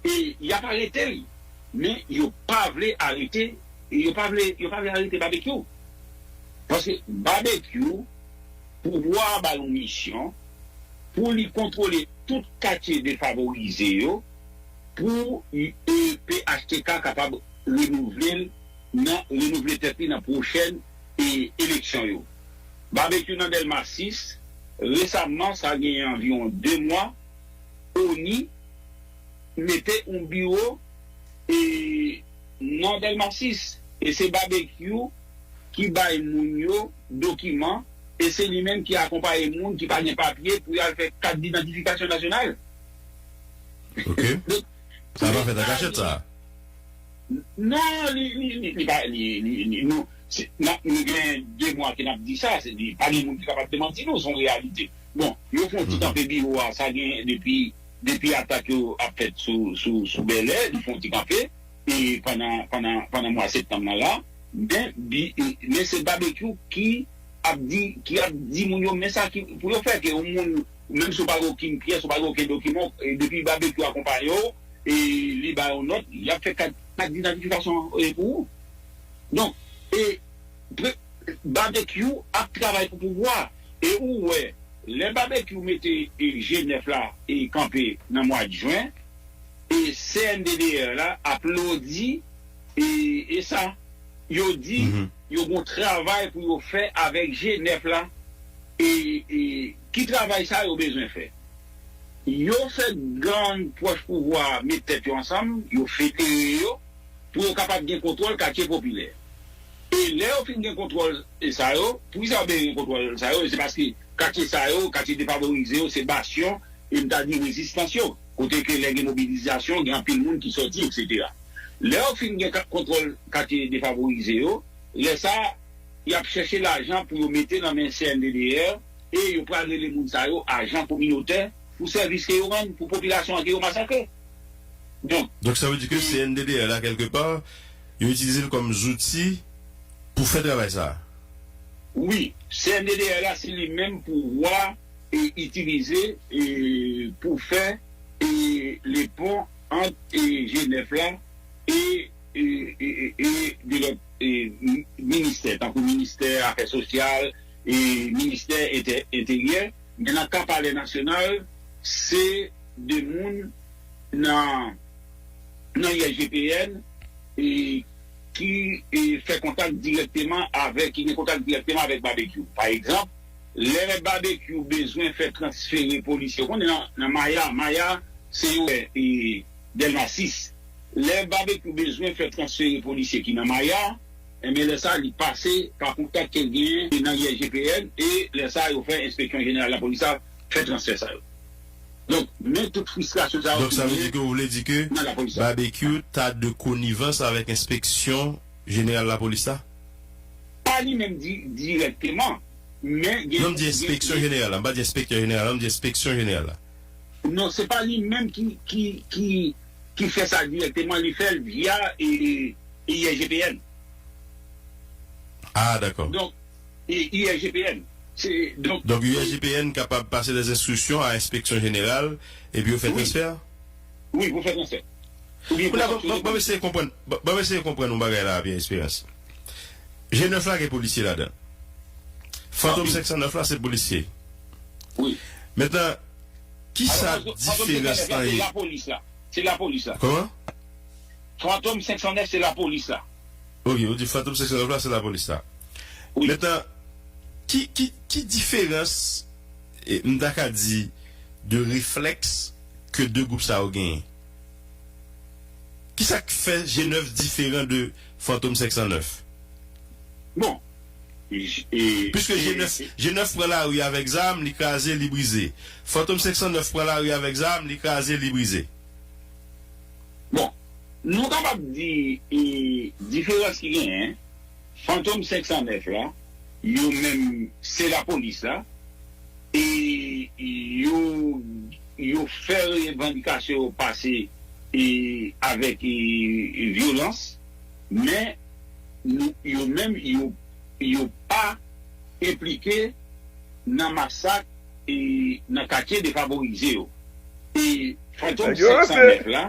E y ap arete l. Men yo pa vle arete, e yo pa vle, yo pa vle arete Babekyou. Paske Babekyou, pouvwa a ba l yon misyon pou li kontwole tout katye defavorize yo, pou, e, P H T K kapab renouvle l nan, renouvle tèt li nan pwochèn, e, eleksyon yo. Babekyou nan Dèlma sis, resamman, sa genyen anviwon de mwa, ONI mete yon biwo, e, nan Dèlma sis. E se Babekyou ki bay moun yo dokiman, e se li menm ki akonpaye moun ki pa gen papye pou y al fè kat didantifikasyon nasyonal. Ok. Donk, sa pa fèt an kachèt, sa? Non, li, li, li, li pa, li, li, li, nou, se, n ap, nou gen de mwa ke n ap di sa, se, li, pa gen moun ki kapab demanti nou, se yon reyalite. Bon, yo fè yon ti kanpe biwo a, sa gen depi, depi atak yo ap fèt sou, sou, sou Bèlè, li fè yon ti kanpe, e pandan, pandan, pandan mwa septanm nan la, Men, bi, men se Babekyou ki ap di, ki ap di moun yo, men sa ki pou yo fè, ke yon moun, menm si w pa gen okenn pyès, ou pa gen okenn dokiman, e depi Babekyou akonpaye w, e li ba yo nòt, y ap fè kat, kat didaktifikasyon, e, pou ou. Donk, e, pre-, Babekyou ap travay pou pouvwa. E ou wè, lè Babekyou mete, e, G nèf la, e, kanpe nan mwa jen, e C N D D R la aplodi, e, e sa. Yo di, mhm, yo gon travay pou yo fè avèk G nèf la. E, e ki travay sa yo bezwen fè? Yo fè gang pwòch pouvwa a met tèt yo ansanm, yo federe yo, pou yo kapab gen kontwòl katye popilè. E lè yo fin gen kontwòl, e sa yo, poukisa yo bezwen gen kontwòl sa yo? Se paske katye sa yo, katye defavorize yo, se basyon, e m ta di rezistans yo. Kote ke lè gen mobilizasyon, gen anpil moun ki sòti, etsetera. Lè yo fin gen ka-, kontwòl katye defavorize yo, lè sa a, y ap chèche lajan pou yo mete nan men C N D D R, e yo pral rele moun sa yo ajan kominotè pou sèvis ke yo rann pou popilasyon an ke yo masakre. Donk, Donk, sa vle di ke e C N D D R la, kèlke pa, yo itilize l kòm zouti pou fè travay sa a. Wi, C N D D R la, se li menm pouvwa e itilize, e, pou fè, e, le pon ant, e, G nèf la e, e, e, e, e de lòt, e, mi-, ministè, tankou ministè afè sosyal, e ministè entè-, enteryè. Men nan ka palè nasyonal, se de moun nan, nan I S G P N, e, ki, e, fè kontak dirèkteman avèk, ki gen kontak dirèkteman avèk Babekyou. Pa egzanp, lè Babekyou bezwen fè transfere polisye, ou konnen nan, nan Maya, Maya, se yo, e, Dèlma sis. Lè Babekyou bezwen fè transfere polisye ki nan Maya, enben, lè sa, li pase pa kontak ke l genyen nan I S G P N, e lè sa, yo fè enspeksyon jeneral lapolis la fè transfè sa yo. Donk, men tout fristrasyon sa yo Donk, sa vle di ke ou vle di ke nan lapolis la. Babekyou ta de konivans avèk enspeksyon jeneral lapolis la? Pa li menm di-, dirèkteman, men gen Non, m di gen enspeksyon gen jeneral la, m pa di enspektè jeneral la, m di enspeksyon jeneral la. Non, se pa li menm ki, ki, ki, ki fè sa dirèkteman, li fè l via, e, e I S G P N. Ah, dakò. Donk, e, I S G P N. Se, donk, Donk, e, I S G P N kapab pase des instructions à Inspection Générale, epi yo fè Wi. transfè a? Wi, pou fè transfè. Oubyen pou Kounye a, ban, ban, ban m eseye konprann, ban, ban m eseye konprann yon bagay la, Pierre Espérance. G nèf la gen polisye ladan. Fantom Anpil. senk san nèf la, se polisye. Wi. Mentnan, kisa Alò, Fantom, Fantom diferans senk san nèf la, lan se ye? lapolis la. Se lapolis la. Kòman? Fantom senk san nèf, se lapolis la. Ok, ou di Fantom senk san nèf la, se lapolis la. Wi. Mentnan, ki, ki, ki diferans, e, m ta ka di, de reflèks ke de gwoup sa yo genyen? Kisa k fè G nèf diferan de Fantom senk san nèf? Bon, j-, e, Piske e, G nèf, e, G nèf pran lari avèk zam, li kraze, li brize. Fantom senk san nèf pran lari avèk zam, li kraze, li brize. Bon, nou kapab di, e, diferans ki genyen, Fantom senk san nèf la, yo menm, se lapolis la, e yo, yo fè revandikasyon yo pase, e, avèk, e, vyolans, men nou, yo menm, yo, yo pa enplike nan masak, e, nan katye defavorize yo. E Fantom senk san nèf la,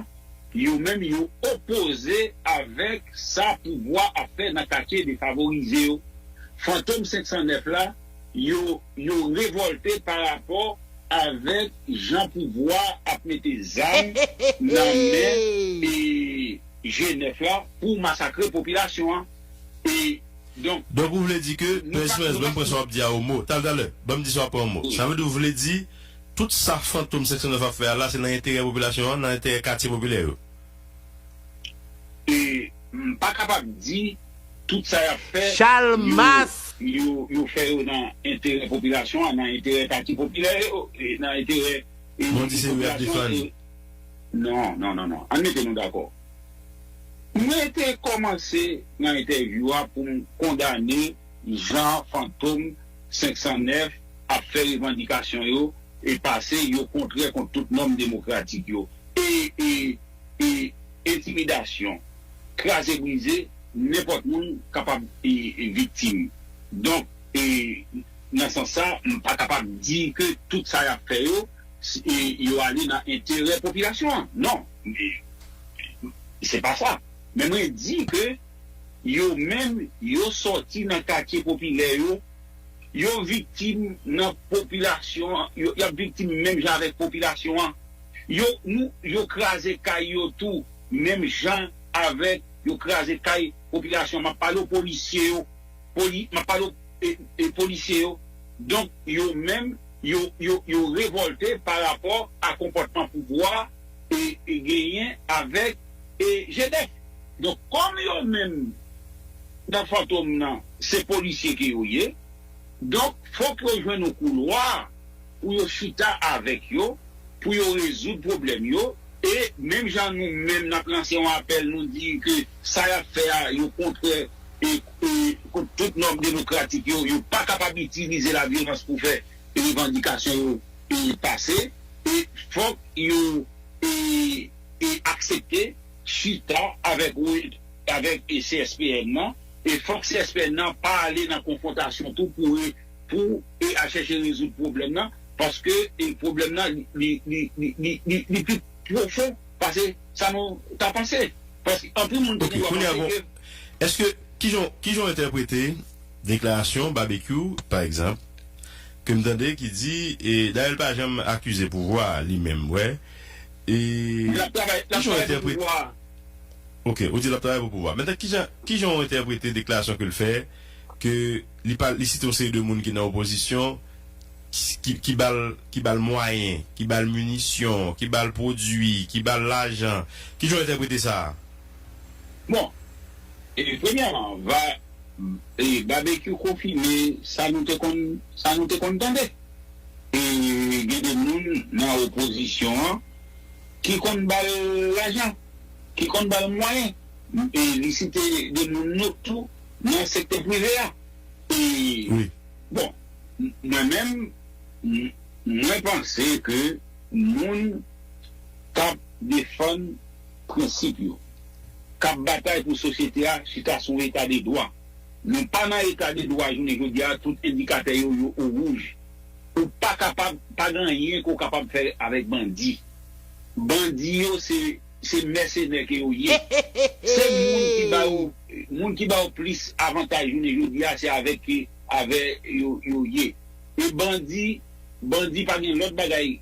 yo menm yo opoze avèk sa pouvwa ap fè nan katye defavorize yo. Fantom senk san nèf la, yo, yo revòlte pa rapò avèk jan pouvwa ap mete zam nan men, e, G nèf la pou masakre popilasyon an. E, donk, Donk, ou vle di ke, nou pa, Prince, Prince, nou ban m pa pran sa w ap di a o mo. Talè, talè, ban m di sa w ap pran o mo. Wi. Sa vle di, ou vle di, tout sa Fantom senk san nèf ap fè a la, se nan enterè popilasyon an, nan enterè katye popilè yo. E m pa kapab di tout sa y ap fè, Chalmas! yo, yo, yo fè yo nan enterè popilasyon an, nan enterè katye popilè yo, e nan enterè, e, Bon, di se yo y ap popilasyon an, defann. e, Non, non, non, non. Ann mete nou dakò. Mwen te kòmanse nan entèvyou a pou m kondane jan Fantom senk san nèf ap fè revandikasyon yo e pase yo kontrè kont tout nòm demokratik yo. E, e, e entimidasyon, kraze brize, nenpòt moun kapab e, e, viktim. Donk, e, nan sans sa, m pa kapab di ke tout sa y ap fè yo, s- e, yo ale nan enterè popilasyon an. Non, e, se pa sa. Men mwen di ke yo menm, yo sòti nan katye popilè yo, yo viktim nan popilasyon an, yo, y ap viktim menm jan avèk popilasyon an. Yo, nou, yo kraze kay yo tou, menm jan avèk yo kraze kay popilasyon. M ap pale w polisye yo, poli, m ap pale w e, e, polisye yo. Donk, yo menm, yo, yo, yo revòlte pa rapò a konpòtman pouvwa e, e genyen avèk e, G D F. Donk, kòm yo menm nan Fantom nan, se polisye ke yo ye, donk, fòk yo jwenn yon koulwa pou yo chita avèk yo, pou yo rezoud pwoblèm yo. E menm jan nou menm n ap lanse yon apèl, nou di ke sa y ap fè a, yo kontrè e, e, kont tout nòm demokratik yo, yo pa kapab itilize lavyolans pou fè revandikasyon yo e, pase. E fòk yo e, e aksepte chita avèk, avèk e, C S P N nan. E fòk C S P N nan pa ale nan konfwontasyon tou pou, pou e, al chèche rezoud pwoblèm nan. Paske e, pwoblèm nan, li, li, li, li, li, li pi pwofon pase sa nou ta panse. Paske anpil moun te Ok, gen dwa kounye a, panse bon, ke èske, kijan, kijan w entèprete deklarasyon Babekyou, pa egzanp, ke m tande ki di, e dayè l pa janm akize pouvwa a li menm, wè, e l ap travay, l ap kijan w travay pou entèprete pouvwa a. Ok, ou di l ap travay pou pouvwa. Mentnan, kijan, kijan w entèprete deklarasyon ke l fè, ke li pa, li site yon seri de moun ki nan opozisyon, ki, ki ba l, ki ba l mwayen, ki ba l minisyon, ki ba l pwodui, ki ba l lajan. Kijan w entèprete sa a? Bon, e, premyèman, va, e, Babekyou konfime sa nou te konn, sa nou te konn tande. E, gen de moun nan opozisyon an ki konn ba l lajan, ki konn ba l mwayen. E, li site de moun nou tou nan sektè prive a. E, Wi. Bon, m- mwen menm, m- mwen panse ke moun k ap defann prensip yo, k ap batay pou sosyete a chita sou eta de dwa. Nou pa nan eta de dwa jounen jodi a, tout endikatè yo, yo o wouj. Ou pa kapab, pa gen anyen ke w kapab fè avèk bandi. Bandi yo se, se mèsenè ke yo ye. Se moun ki ba yo, moun ki ba yo plis avantaj jounen jodi a, se avèk ke, avè yo, yo ye. E bandi, bandi pa gen lòt bagay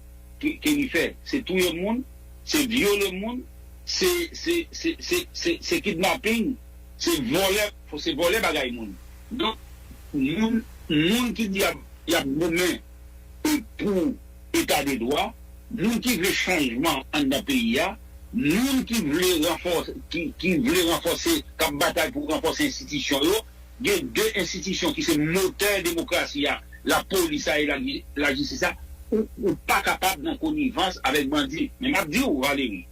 ke, ke li fè. Se touye moun, se vyole moun, se, se, se, se, se, se kidnaping, se vòlè, se vòlè bagay moun. Donk, moun, moun ki di y ap, y ap goumen e pou eta de dwa, moun ki vle chanjman anndan peyi a, moun ki vle ranfòse, ki, ki vle ranfòse, k ap batay pou ranfòse enstitisyon yo, gen de enstitisyon ki se motè demokrasi a, lapolis a e la, lajistis a, ou, ou pa kapab nan konivans avèk bandi. Men m ap di w, Valery,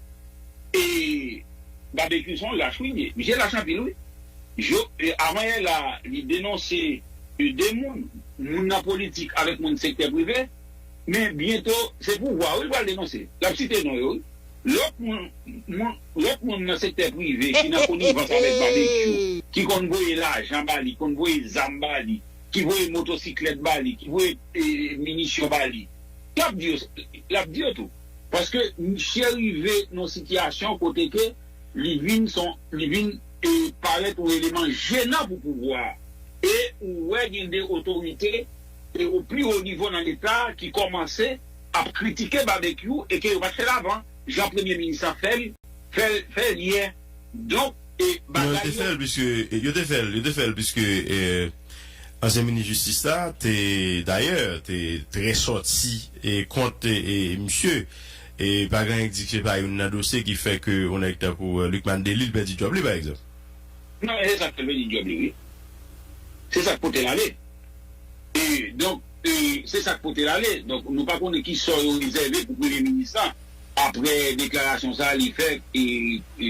e Babekyou se yon lach wi li ye. Misye lach anpil wi. Jo, e, avan yè la, li denonse e, de moun, moun nan politik avèk moun sektè prive, men byento se pouvwa wi l pral denonse. L ap site non yo wi. Lòt moun, moun, lòt moun nan sektè prive ki nan konivans avèk Babekyou, ki konn voye lajan ba li, konn voye zam ba li, ki voye motosiklèt ba li, ki voye e, minisyon ba li. L ap di yo, l ap di yo tou. Paske misye rive nan sitiyasyon kote ke li vin son, li vin e, parèt yon eleman jenan pou pouvwa a. E ou wè gen de otorite e o pli wo nivo nan Leta ki kòmanse ap kritike Babekyou e ke yo pa t fè l avan, jan premye minis lan fè l, fè l, fè l yè. Donk, e Non, yo te bagay fè yo l, piske, yo te fè l, yo te fè l, piske e, ansyen minis jistis la te, dayè, te trè sòti e, kont e, e, misye. E pa gen anyen k di ke se pa youn nan dosye ki fè ke yon nèg tankou e, Lucmane Delille pèdi djòb li, pa egzanp. Non, e se sa k fè l pèdi djòb li, wi. Se sa k pote l ale. E, donk, e, se sa k pote l ale. Donk, nou pa konnen ki sò yo rezève pou premye minis lan apre deklarasyon sa a li fè e, e,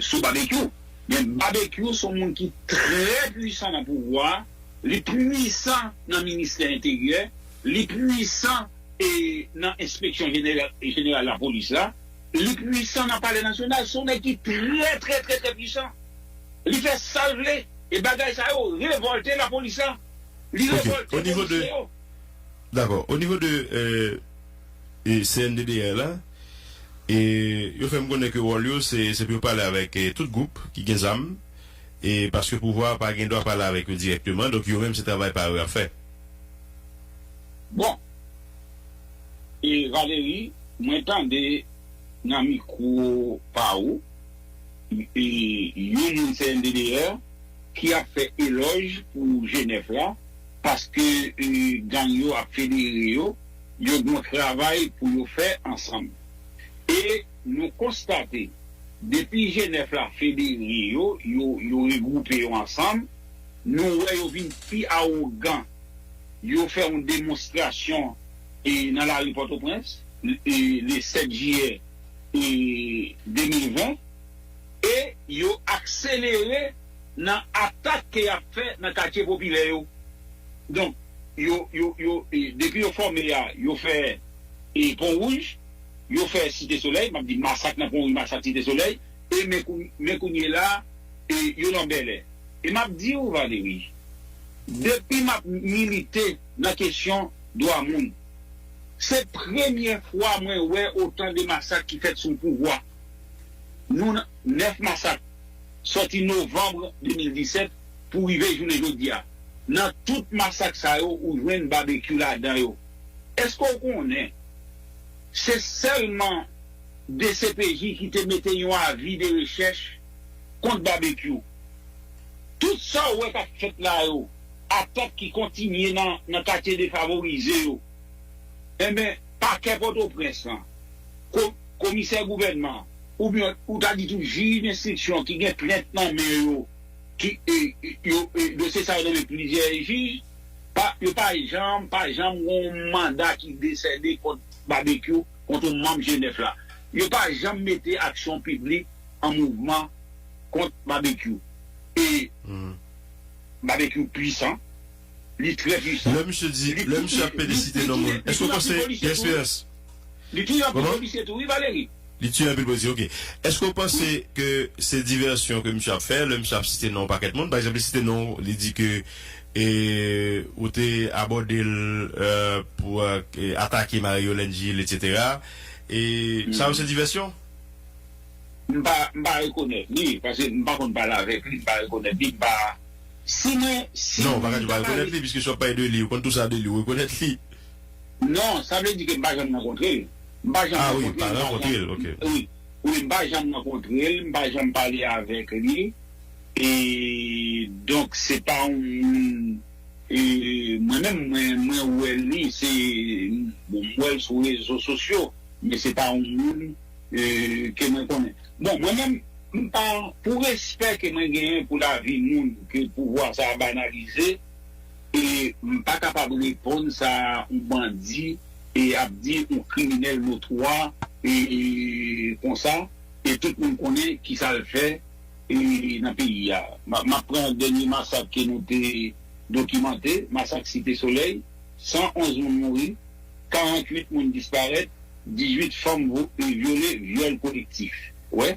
sou Babekyou. Men Babekyou se yon moun ki trè pwisan nan pouvwa a. Li pwisan nan ministè enteryè. Li pwisan e, nan enspeksyon jeneral, jeneral lapolis la. Li pwisan nan palè nasyonal. Se yon nèg ki trè, trè, trè, trè pwisan. Li fè sa l vle. E bagay sa yo revòlte lapolis la. Li revòlte polisye yo. Dakò. O nivo de e, C N D D R la, e yo fè m konnen ke wòl yo se, se pou yo pale avèk e, tout gwoup ki gen zam, e paske pouvwa a pa gen dwa pale avèk yo dirèkteman, donk yo menm se travay pa yo y ap fè. Bon, e Valery, mwen tande nan mikwo pa ou, e, yon moun C N D D R ki ap fè elòj pou G nèf la, paske e, gang yo ap federe yo, yo gen yon travay pou yo fè ansanm. E nou konstate, depi G nèf la federe yo, yo, yo regwoupe yo ansanm, nou wè yo vin pi awogan. Yo fè yon demonstrasyon e, nan lari Pòtoprens e, le sèt jiyè e, de mil ven, e yo akselere nan atak ke y ap fè nan katye popilè yo. Donk, yo, yo, yo, e, depi yo fòme a, yo fè e, Pon Wouj, yo fè Site Solèy, m ap di masak nan Pon Wouj, masak Site Solèy, e men kou-, men kounye la, e, yo nan Bèlè. E m ap di w, Valery, depi m ap milite nan kesyon dwa moun, se premye fwa mwen wè otan de masak ki fèt sou pouvwa. Nou nan nèf masak, sòti novanm de mil disèt pou rive jounen jodi a. Nan tout masak sa yo, ou jwenn Babekyou ladan yo. Èske w konnen se sèlman D C P J ki te mete yon avi de rechèch kont Babekyou? Tout sa w wè k ap fèt la yo, atak ki kontinye nan, nan katye defavorize yo, enben, pakè Pòtoprens lan, ko-, komisè gouvènman, oubyen ou ta di tou jij denstriksyon ki gen plent nan men yo, ki, e, e, yo, e, dosye sa yo nan men plizyè jij, pa, yo pa janm, pa janm gen yon manda ki desède kont Babekyou, kont yon manm G nèf la. Yo pa janm mete aksyon piblik an mouvman kont Babekyou. E Babekyou pwisan, li trè pwisan. Lè misye di, lè misye ap pede site non moun, èske w panse Pierre Espérance? Li touye anpil polisye tou, wi, Valery. Li touye anpil polisye, ok. Èske w panse ke se divèsyon ke misye ap fè, lè misye ap site non yon pakèt moun? Pa egzanp, li site non, li di ke e, ou te abòde l e, pou e, atake Marie Yolène Gilles, etsetera. E sa yo se divèsyon? M pa, m pa rekonèt li, paske m pa konn pale avèk li, m pa rekonèt li, m pa, si mwen, si non, ou pa ka di ou pa rekonèt li, piske si w ap pale de li, ou konn tou sa de li, ou rekonèt li. Non, sa vle di ke m pa janm rankontre l. M pa janm rankontre l, m pa janm, wi, wi, m pa janm rankontre l, m pa janm pale avèk li. E donk, se pa yon moun, e, mwen menm, mwen, mwen wè li, se, bon, m wè l sou rezo sosyo, men se pa yon moun, e, ke mwen konnen. Bon, mwen menm, m pa, pou respè ke mwen genyen pou lavi moun ke pouvwa sa a banalize, e m pa kapab reponn sa yon bandi e ap di yon kriminèl notwa e, e konsa, e tout moun konnen kisa l fè e nan peyi a. M ap, m ap pran dènye masak ke nou te dokimante, masak Site Solèy, san onz moun mouri, karanntuit moun disparèt, dizuit fanm vo-, e vyole, vyòl kolektif. Wè,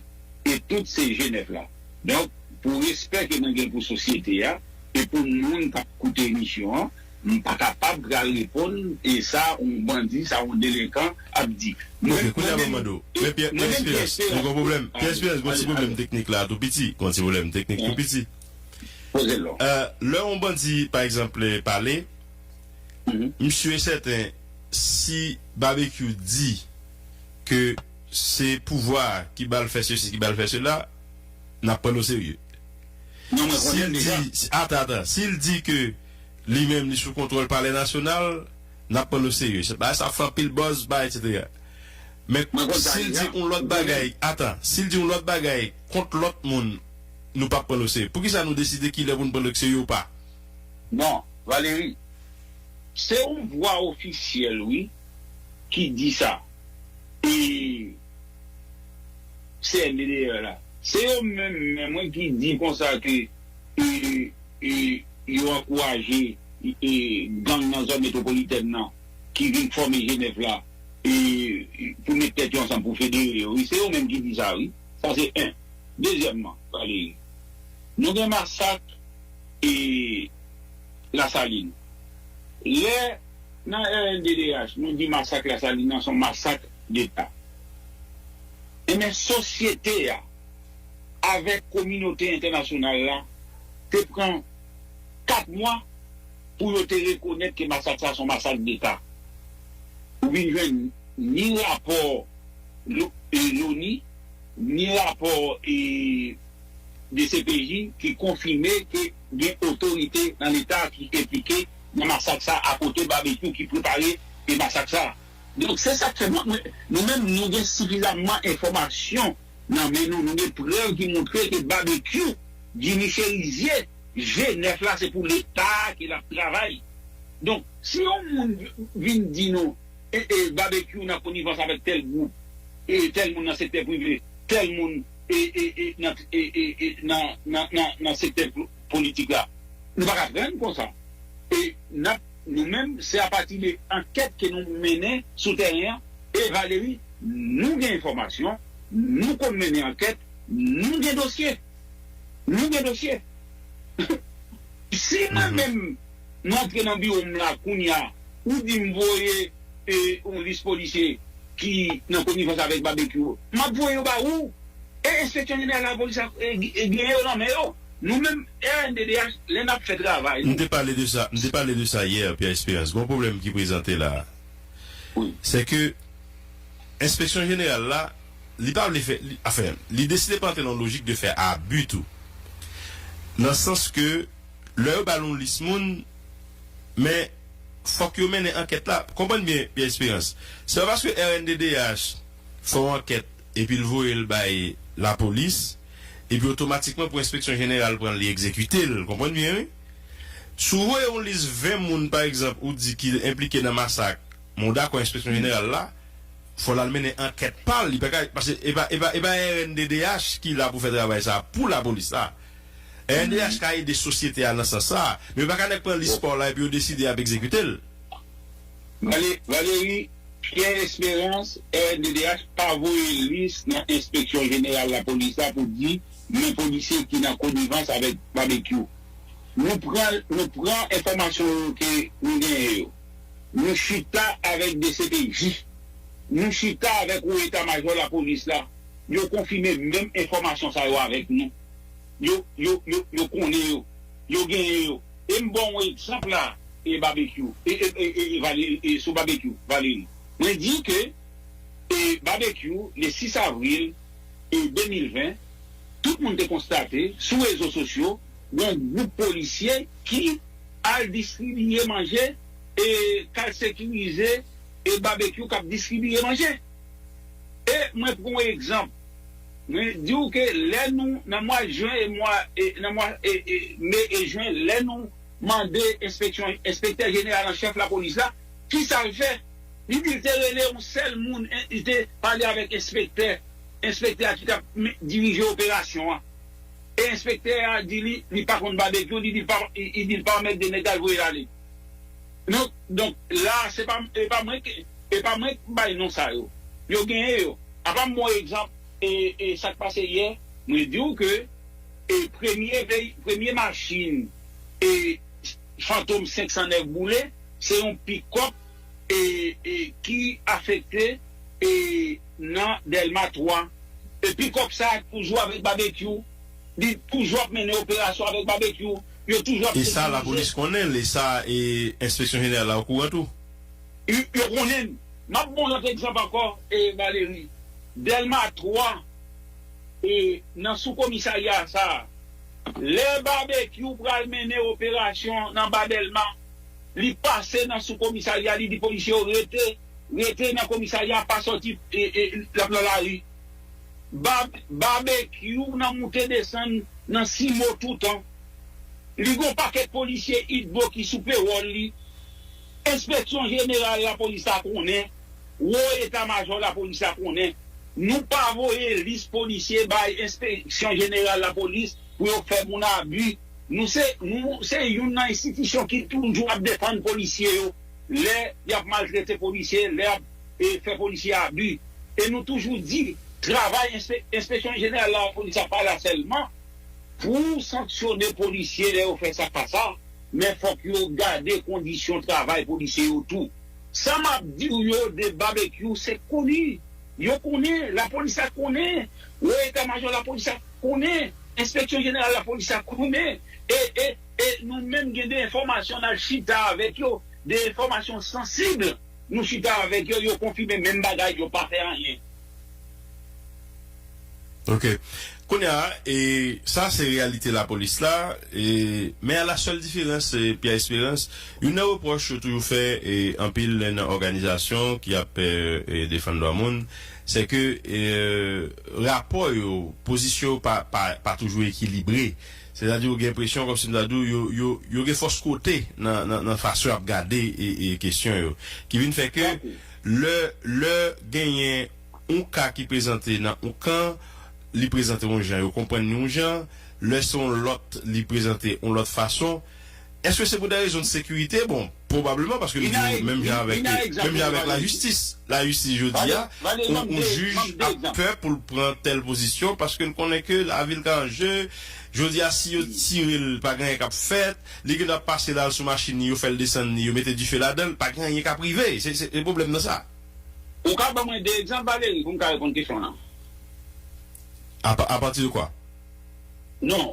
e tout se G nèf la. Donk, pou respè ke mwen gen pou sosyete a, e pou moun k ap koute emisyon an, m pa kapab pral reponn, e sa, yon bandi, sa, yon delenkan ap di. Ok, kounye a ban m mande w. Men Pierre, Pierre Espérance, nou gen pwoblèm. Pierre Espérance, gen yon ti pwoblèm teknik la, tou piti. Gen yon ti pwoblèm teknik, tou piti. Poze l non. E, lè yon bandi, pa egzanp, pale, m si e sèten, si Babekyou di ke se pouvwa a ki ba l fè sesi, ki ba l fè sela, n ap pran l oserye. Non, mwen konnen l deja. Si l di, si, ata, ata, si l di ke li menm, li sou kontwòl Palè Nasyonal, n ap pran l oserye. Se bagay sa ap fè anpil buzz, bagay, etsetera. Men si l di yon lòt bagay, ata, si l di yon lòt bagay kont lòt moun, nou p ap pran l oserye. Poukisa nou deside kilè pou n pran l oserye ou pa? Non, Valery, se yon vwa ofisyèl, wi, ki di sa. E C N D D R la. Se yo menm, menm, wi, ki di konsa ke, e, e, yo ankouraje, e, gang nan zòn metwopolitèn nan, ki vin fòme G nèf la, e, pou met tèt yo ansanm, pou federe yo. Wi, se yo menm ki di sa, wi. Sa se en. Dezyèmman, Valery, Nou gen masak e Lasalin. Lè nan R N D D H, nou di masak Lasalin nan se yon masak deta. Enben, sosyete a avèk kominote entènasyonal la te pran kat mwa pou yo te rekonèt ke masak sa se yon masak deta. Ou vin jwenn ni rapò lo- e, loni, ni rapò e, D C P J ki konfime ke gen otorite nan Leta ki enplike nan masak sa akote Babekyou ki prepare e masak sa. Donk, se sa k fè mwen, mwen, nou menm, nou gen sifizamman enfòmasyon nan men nou, nou gen prèv ki montre ke Babekyou, Jimmy Chérizier, G nèf la, se pou Leta ke l ap travay. Donk, si yon moun vin di nou, e, e, Babekyou nan konivans avèk tèl gwoup, e, tèl moun nan sektè prive, tèl moun e, e, e, nan, e, e, e, nan, nan, nan, nan sektè po- politik la, nou pa ka pran konsa. E n ap, nou menm, se apati de ankèt ke nou mennen sou tèren an. E Valery, nou gen enfòmasyon, nou konn mennen ankèt, nou gen dosye. Nou gen dosye. Si mwen menm, mwen antre nan biwo m la kounye a, ou di m voye e, yon lis polisye ki nan konivans avèk Babekyou, m ap voye yo ba ou. E enspeksyon jeneral lapolis la e, e, genyen yo nan men yo. Nou menm, R N D D H, lè n ap fè travay M nou, te pale de sa, m te pale de sa yè, Pierre Espérance. Gon pwoblèm ki prezante la. Wi. Se ke enspeksyon jeneral la, li pa vle fè, li, anfen, li deside pa antre nan lojik de fè abi tou. Nan sans ke, lè yo ba l yon lis moun, men fòk yo mennen ankèt la. Konprann byen, Pierre Espérance. Se pa paske R N D D H fè yon ankèt epi l voye l bay lapolis, epi otomatikman pou enspeksyon jeneral pran l, li egzekite l. Konprann byen, wi? Si w voye yon lis ven moun, pa egzanp, ou di ki enplike nan masak, men w dakò enspeksyon jeneral la, fò l al mennen ankèt pa l. Li pa ka, paske e pa, e pa, e pa R N D D H ki la pou fè travay sa a pou lapolis la. R N D D H ka ede sosyete a nan sans sa a, men yo pa ka nèk pran lis pa w la epi yo deside y ap egzekite l. Vale- Valery, Pierre Espérance, R N D D H pa voye lis nan enspeksyon jeneral lapolis la pou di men polisye ki nan konivans avèk Babekyou. Nou pran, nou pran enfòmasyon yo ke nou genyen yo. Nou chita avèk D C P J. Nou chita avèk wo eta majò lapolis la. Yo konfime menm enfòmasyon sa yo avèk nou. Yo, yo, yo, yo konnen yo. Yo genyen yo. E m ba w yon egzanp la, e Babekyou, e, e, e, e, Vale- e sou Babekyou, Valery. Mwen di ke, e Babekyou, le sis avril, e de mil ven, tout moun te konstate sou rezo sosyo, gen yon gwoup polisye ki al distribiye manje, e k al sekirize, e Babekyou k ap distribiye manje. E mwen pran yon egzanp. Mwen di w ke lè nou, nan mwa jen e mwa, e, nan mwa, e, e, me e jen, lè nou mande enspeksyon, enspektè jeneral an chèf lapolis la, ki sa l fè? Li di l te rele yon sèl moun, en- li te pale avèk enspektè, enspektè a ki t ap me- dirije operasyon an. E enspektè a di li, li pa konn Babekyou, li di l pa, li, li di l pa mèt de nèg al voye l ale. Donk, donk, la, se pa, e pa mwen ki, e pa mwen ki bay non sa yo. Yo genyen yo. Apa m ba w egzanp, e, e sa k pase yè, mwen di w ke, e premye veyi- premye machin, e Fantom senk san nèf boule, se yon pikòp, e, e ki afekte, e nan Dèlma twa. E pikòp sa a toujou avèk Babekyou. Li toujou ap mennen operasyon avèk Babekyou. Yo toujou ap sekirize. E sa lapolis konnen l, e sa, e enspeksyon jeneral la okouran tou? Yo, yo konnen l. M ap ba w lòt egzanp ankò, e Valery. Dèlma twa, e nan sou komisarya sa a, lè Babekyou pral mennen operasyon nan ba Dèlma, li pase nan sou komisarya, li di polisye yo rete, rete nan komisarya, pa sòti, e, e, l ap nan lari. Ba- Babekyou nan moute desann nan Simo toutan. Li gon pakèt polisye Idbo ki sou pewòl li. Enspeksyon jeneral lapolis la konnen, wo eta majò lapolis la konnen. Nou pa voye lis polisye bay enspeksyon jeneral lapolis pou yo fè moun abi. Nou se, nou se youn nan enstitisyon ki toujou ap defann polisye yo lè y ap maltrete polisye, lè y ap, e, fè polisye abi. E nou toujou di, travay enspe- enspeksyon jeneral lapolis la pa la sèlman. pou sanksyone polisye lè yo fè sa k pa sa, men fòk yo gade kondisyon travay polisye yo tou. Sa m ap di w yo de Babekyou, se koni. Yo konnen, lapolis la konnen. Wo eta majò lapolis la konnen. Enspeksyon jeneral lapolis la konnen. E, e, e nou menm gen de enfòmasyon n al chita avèk yo, de enfòmasyon sansib. Nou chita avèk yo, yo konfime menm bagay, yo pa fè anyen. Ok. Kounye a, e, sa se reyalite lapolis la, e, men a la sèl diferans, e, Pierre Espérance, youn nan repwòch yo toujou fè, e, anpil nan òganizasyon ki ap e, e, defann dwa moun, se ke e, rapò yo, pozisyon yo pa, pa, pa toujou ekilibre. Sètadi ou gen enpresyon kòmsi m ta di w, yo, yo, yo gen fòs kote nan, nan, nan fason y ap gade e, e, kesyon yo. Ki vin fè ke lè, lè genyen yon ka ki prezante nan yon kan, li prezante yon jan, yo konprann li yon jan, lè se yon lòt, li prezante yon lòt fason. Èske se pou de rezon de sekirite? Bon, pwobableman, paske nou di menm jan avèk, menm jan avèk lajistis. Lajistis jodi a, yon jij ap pè pou l pran tèl pozisyon, paske l konnen ke lavi l ka an je. Jodi a, si yo tire l, pa gen anyen k ap fèt. Li gen dwa pase la, l sou machin li, yo fè l desann li, yo mete dife ladan l, pa gen anyen k ap rive. Se, se, se pwoblèm nan sa. Ou ka ban mwen de egzanp, Valéry, pou m ka reponn kesyon w lan? A, pa- a pati de kwa? Non.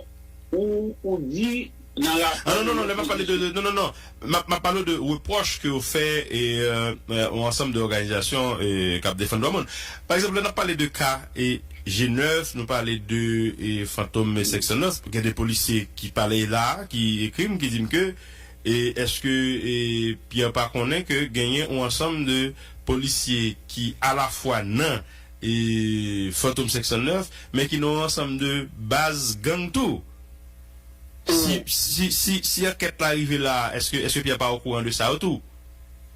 Ou, ou di nan rapò. Ah, non, non, non, lè m ap pale de, de- non, non, non. M ap, m ap pale de repwòch ke yo fè e, euh, euh, yon ansanm de òganizasyon e, k ap defann dwa moun. Pa egzanp, lè n ap pale de ka e G nèf, nou pale de e, Fantom senk san nèf, gen de polisye ki pale la, ki ekri m, ki di m ke e, èske e, Pierre pa konnen ke genyen yon ansanm de polisye ki alafwa nan e, Fantom senk san nèf, men ki nan yon ansanm de baz gang tou. Si, si, si, si ankèt la rive la, èske, èske Pierre pa okouran de sa yo tou?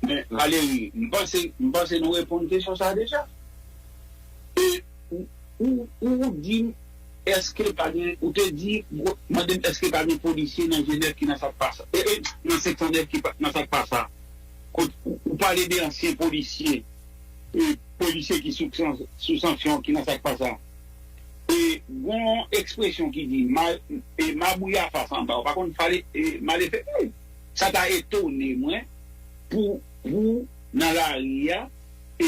Men, Valéry, m panse, m panse nou reponn kesyon sa a deja. E ou, ou, ou di m, èske pa gen, ou te di, mande m èske pa gen polisye nan G nèf ki nan sa k pa sa. E, e, nan senk san nèf ki pa, nan sa k pa sa. Kot ou, ou pale de ansyen polisye, e, polisye ki sou, sou sanksyon ki nan sa k pa sa. E gon ekspresyon ki di, ma, e, mabouya fas anba, ou pa konn pale, e, malefekte. Sa ta etone mwen pou, pou nan lari a, e,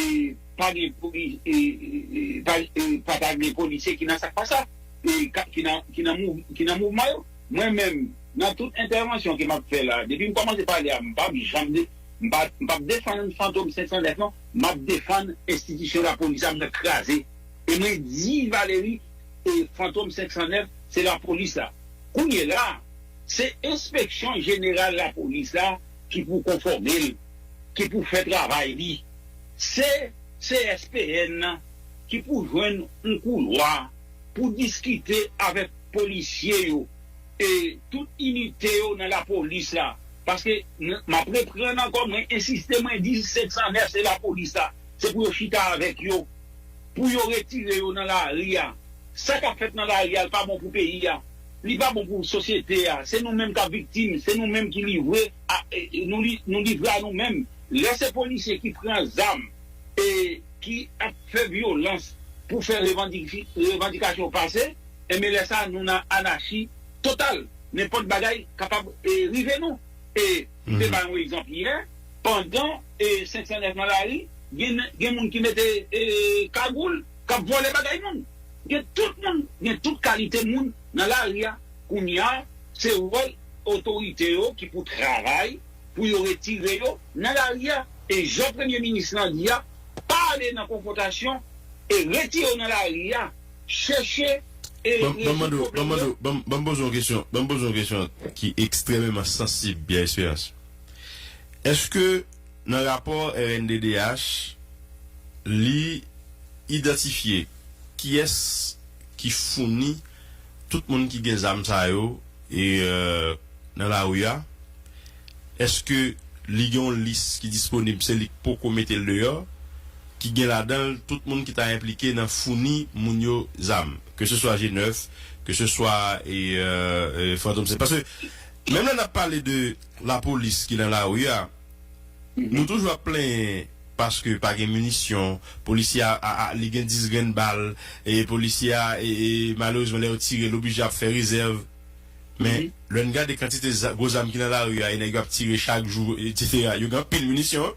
pa gen poli, e, e, e, pa, e, pa ta gen polisye ki nan sa k pa sa, e, ka- ki nan, ki nan mouv- ki nan mouvman yo. Mwen menm, nan tout entèvansyon ke m ap fè la, depi m kòmanse pale a, m p ap janm de, m pa, m p ap defann Fantom senk san nèf non, m ap defann enstitisyon lapolis la, m nan kraze. E mwen di Valéry, e Fantom senk san nèf, se lapolis la. Kounye la, se enspeksyon jeneral lapolis la ki pou konfòme l, ki pou fè travay li. Se C S P N nan ki pou jwenn yon koulwa pou diskite avèk polisye yo e tout inite yo nan lapolis la. Paske m ap reprann ankò, mwen ensiste, mwen di senk san nèf se lapolis la. Se pou yo chita avèk yo, pou yo retire yo nan lari a. Sa k ap fèt nan lari a, li pa bon pou peyi a. Li pa bon pou sosyete a. Se nou menm k ap viktim, se nou menm ki livre, a, e, e, nou, li, nou livre a nou menm. Lè se polisye ki pran zam e ki ap fè vyolans pou fè revandiki- revandikasyon pase, enben lè sa a nou nan anachi total. Nenpòt bagay kapab e, rive nou. E m te bay yon egzanp yè, pandan e, senk san nèf nan lari, gen, gen moun ki mete e, kagoul, k ap vòlè bagay moun. Gen tout moun, gen tout kalite moun nan lari a. Kounye a, se wòl otorite yo ki pou travay pou yo retire yo nan lari a. E jan premye minis lan di a, pa ale nan konfwontasyon e retire yo nan lari a. Chèche e Ban ban mande w, ban mande w, ban ban m poze yon kesyon, ban m poze yon kesyon ki ekstrèmeman sansib, Pierre Espérance. Èske nan rapò R N D D H, li idantifye kiyès ki founi tout moun ki gen zam sa yo e euh, nan lari a? Èske li gen yon lis ki disponib, se li k poko mete l deyò, ki gen ladan l tout moun ki ta enplike nan founi moun yo zam, ke se swa G nèf, ke se swa e, euh, e Fantom se. Paske menm lè n ap pale de lapolis ki nan lari a, nou toujou ap plenyen paske pa gen minisyon, polisye a, a, a, li gen dis grenn bal, e polisye a, e, e, malerezman, lè yo tire, l oblije ap fè rezèv. Men, lè n gade kantite za-, gwo zam ki nan lari a, e nèg yo ap tire chak jou, etsetera, yo gen anpil minisyon.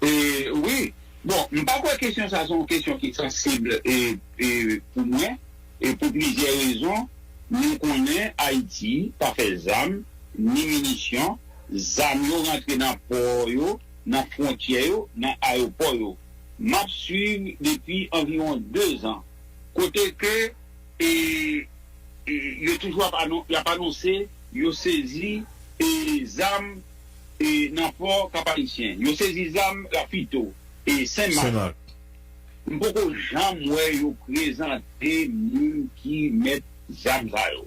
E, wi. Bon, m pa kwè kesyon sa se yon kesyon ki sansib, e, e, pou mwen, e pou plizyè rezon. Nou konnen Ayiti pa fè zam, ni minisyon, zam yo rantre nan pò yo, nan fwontyè yo, nan ayewopò yo. M ap swiv depi anviwon de zan, kote ke, e, e, yo toujou ap anon-, y ap anonse yo sezi, e, zam, e, nan pò Kap Ayisyen. Yo sezi zam Lapito, e, Senmak. Senmak. M poko janm wè yo prezante moun ki mèt zam sa yo.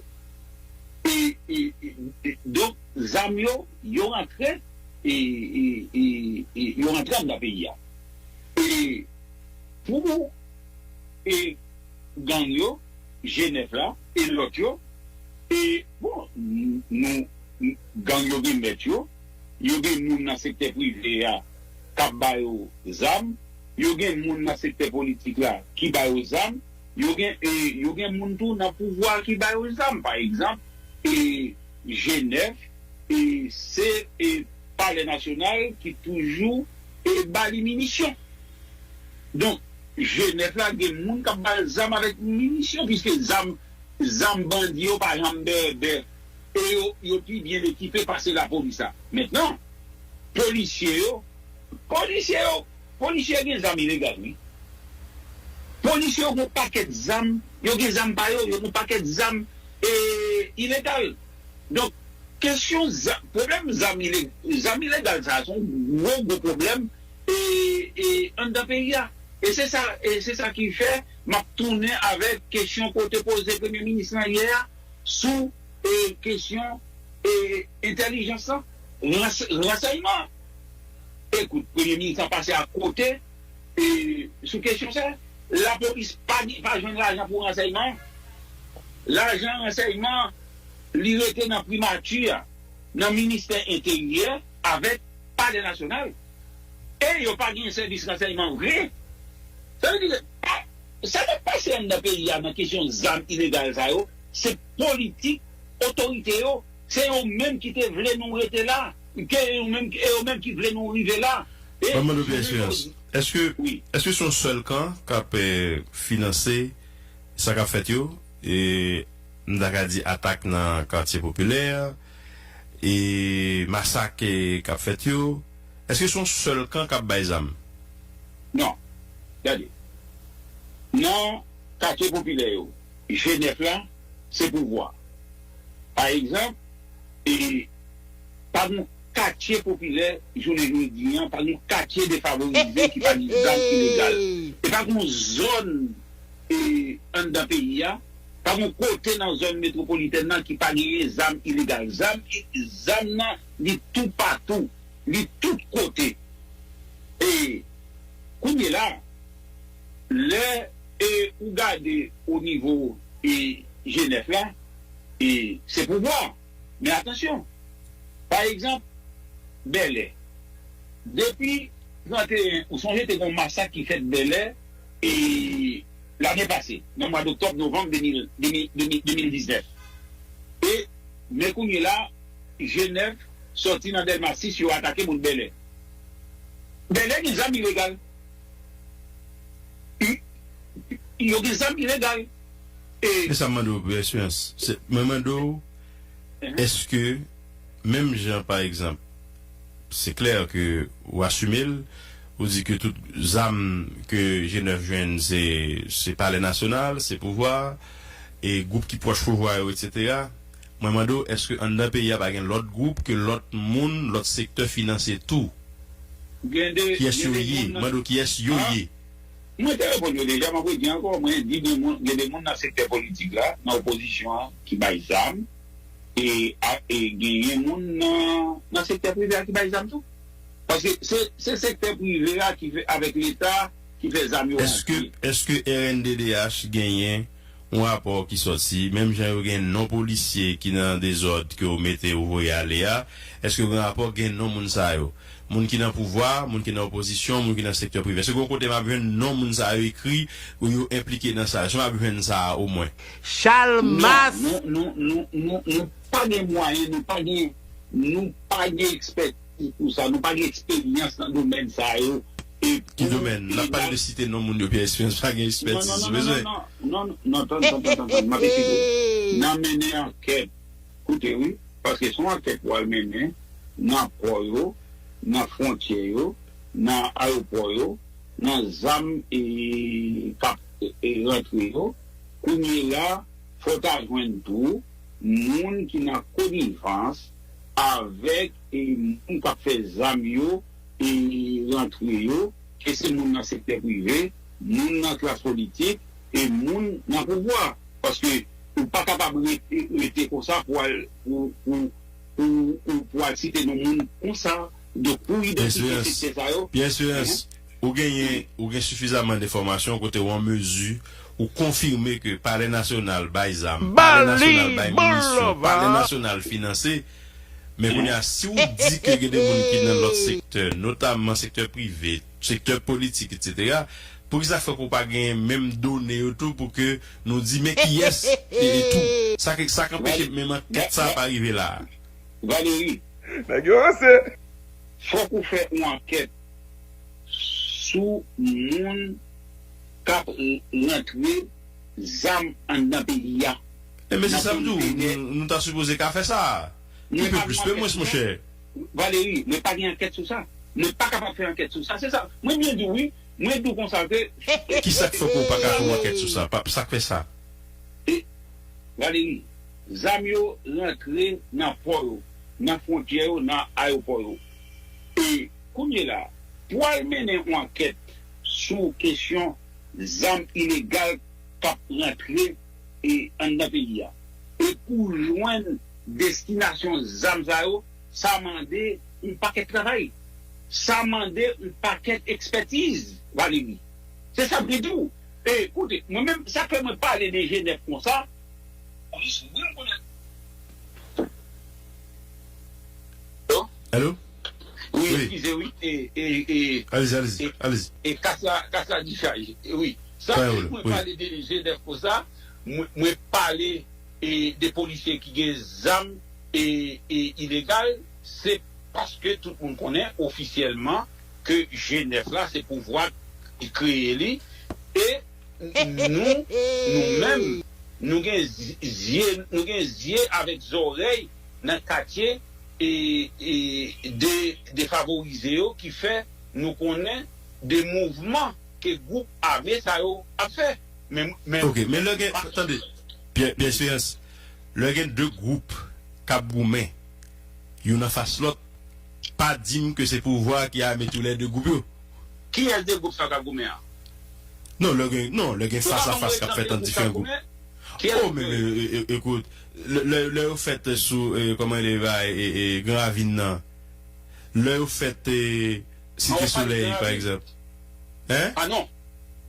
E, e, e, e, donk, zam yo, yo rantre, e, e, e, e, yo rantre anndan peyi a. E pou, e, gang yo, G nèf la, e lòt yo, e, bon, n-, nou, n-, gang yo gen mèt yo, yo gen moun nan sektè prive a k ap ba yo zam, yo gen moun nan sektè politik la ki ba yo zam, yo gen, e, yo gen moun tou nan pouvwa a ki ba yo zam. Pa egzanp, e, G nèf, e, se, e, Palè Nasyonal ki toujou, e, ba li minisyon. Donk, G nèf la gen moun k ap ba l zam avèk minisyon, piske zam, zam bandi yo pa janm bèbè. E yo, yo pi byen ekipe pase lapolis la. Mentnan, polisye yo, polisye yo, polisye yo gen zam ilegal, wi. Polisye yo gen yon pakèt zam, yo gen zam pa yo, yo gen yon pakèt zam, e, ilegal. Donk, kesyon za-, pwoblèm zam ile-, zam ilegal sa a, se yon gwo, gwo pwoblèm, e, e, anndan peyi a. E se sa, e se sa ki fè m ap tounen avèk kesyon ke w te poze Premye Minis lan yè a sou, e, kesyon, e, entèlijans lan, rans-, ransèyman. Ekout, Premye Minis lan pase akote, e, sou kesyon sa. Lapolis pa gen, pa jwenn lajan pou ransèyman. Lajan ransèyman, li rete nan primati a, nan ministè enteryè avèk Palè Nasyonal. E yo pa gen sèvis ransèyman vre. Sa vle di, pa, sa k ap pase anndan peyi a nan kesyon zam ilegal sa yo, se politik otorite yo, se yo menm ki te vle nou rete la, ke yo menm, e yo menm ki vle nou rive la. E Ban m mande w, Pierre Espérance, èske, wi, èske se yon sèl kan k ap, eh, finanse sa k ap fèt yo? E m ta ka di atak nan katye popilè, e masak, e, k ap fèt yo. Èske se yon sèl kan k ap bay zam? Non. Gade. Nan katye popilè yo, G nèf la, se pouvwa. Pa egzanp, e pa gen katye popilè, jounen jodi a, pa gen katye defavorize ki pa gen zam ilegal. E pa gen zòn, e, anndan peyi a, pa gen kote nan zòn metwopolitèn nan ki pa genyen zam ilegal. Zam, zam nan, li toupatou, li tout kote. E kounye la, lè, e, ou gade o nivo, e, G nèf la, e, se pouvwa. Men atansyon, pa egzanp, Bèlè. Depi trannteyen, ou sonje te gen yon masak ki fèt Bèlè, e, lane pase, nan mwa doktòb, novanm de mil, de mil, de mil, de mil diznèf. E, men kounye la, G nèf sòti nan Dèlma sis, yo atake moun Bèlè. Bèlè gen zam ilegal. I-, yo gen zam ilegal. E men sa m mande w, Pierre Espérance, se, mwen mande w, èske, menm jan, pa egzanp, se klè ke w asime l, ou di ke tout zam ke G nèf jwenn, se, se Palè Nasyonal, se pouvwa, e gwoup ki pwòch pouvwa yo, etsetera. Mwen mande w, èske anndan peyi a pa gen lòt gwoup ke lòt moun, lòt sektè finanse tou? Kiyès yo ye? Mwen mande w kiyès yo ye? Mwen te reponn yo deja, m ap redi ankò, mwen di gen moun, gen de moun nan sektè politik la, nan opozisyon an, ki bay zam, e, a, e genyen moun nan, nan sektè prive a ki bay zam tou. Paske se, se sektè prive a ki fè, avèk Leta, ki fè zam yo rantre. Èske, èske R N D D H genyen yon rapò ki sòti, menm jan yo gen non polisye ki nan dezòd ke yo mete, yo voye ale a, èske yo gen rapò, gen non moun sa yo? Moun ki nan pouvwa, moun ki nan opozisyon, moun ki nan sektè prive. Èske gen yon kote m ap jwenn non moun sa yo ekri, ou yo enplike nan sa? Èske m ap jwenn sa a omwen? Chalmas! Non, nou, nou, nou, nou, nou pa gen mwayen, nou pa gen, nou pa gen ekspètiz pou sa, nou pa gen eksperyans nan domèn sa yo. E Ki pou domèn? N ap pale de site non moun yo, Pierre Espérance pa gen Non, non, ekspètiz non, ou non, non, bezwen. non, non, non, non, tann, tann, tann, tann, tann, m ap eksplike w. N ap mennen ankèt. Koute, wi, paske se yon ankèt pou al mennen nan pò yo, nan fwontyè yo, nan ayewopò yo, nan zam e, k ap e, e, rantre yo. Kounye la, fò w ta jwenn tou moun ki nan konivans avèk e, moun k ap fè zam yo e, rantre yo, ke se moun nan sektè prive, moun nan klas politik e moun nan pouvwa. Paske ou pa kapab rete, rete konsa pou al, pou, pou, pou, pou, pou al site non moun konsa, de kou idantifye sektè sa yo. Pierre Espérance, ou genyen, ou gen sifizaman enfòmasyon kote ou an mezi, ou konfime ke Palè Nasyonal bay zam, Palè Nasyonal bay minisyon, Palè Nasyonal finanse. Men kounye a, si w di ke gen de moun ki nan lòt sektè, notamman sektè prive, sektè politik, etsetera, poukisa fè ke w pa genyen menm done yo tou pou ke nou di men kiyès e, e tou? Sa k, sa k anpeche menm ankèt sa a pa rive la a? Valery, Nèg yo ranse. Fòk ou fè yon ankèt sou moun k ap rantre zam anndan peyi a. Enben, se sa m di w, nou, nou ta sipoze ka fè sa. Ki pe plis, pe mwens, monchè. Valery, mwen pa gen ankèt sou sa. Mwen pa kapab fè ankèt sou sa. Se sa. Mwen byen di w, wi. Mwen di w konsa ke Kisa k fè ke w pa ka fè yon ankèt sou sa? Pa, sa k fè sa? E, Valery, zam yo rantre nan pò yo, nan fwontyè yo, nan ayewopò yo. E kounye la, pou al mennen yon ankèt sou kesyon zam ilegal k ap rantre e anndan peyi a. E pou jwenn destinasyon zam sa yo, sa mande yon pakèt travay. Sa mande yon pakèt ekspètiz, Valery. Se sa m vle di w. E, koute, mwen menm, sa k fè mwen pale de G nèf konsa, Alo? Wi, wi, eskize, wi. E, e, e, alezi, alezi, e, alezi. E kas la, kas la dichaj. E, wi. Sa fè mwen pale de G nèf konsa, mwen, mwen pale e, de polisye ki gen zam e, e ilegal, se paske tout moun konnen ofisyèlman ke G nèf la, se pouvwa ki kreye li, e nou, nou menm, nou gen zi-, zye, nou gen zye avèk zòrèy nan katye e, e de, defavorize yo ki fè nou konnen de mouvman ke gwoup ame sa yo ap fè. Men, men, Ok, men lè gen, tande, Pierre, Pierre Espérance, lè gen de gwoup k ap goumen, youn anfas lòt, pa di m ke se pouvwa ki ame toulède gwoup yo. Kiyès de gwoup sa k ap goumen an? Non, lè gen, non, lè gen fas a fas k ap fèt ant diferan gwoup. Oh, men, men, e, e, ekout, lè, lè, lè yo fèt sou, e, kòman e rele, e, e, Gran Ravin nan, lè yo fèt, e, Site Solèy, pa egzanp. Hein? Ah non.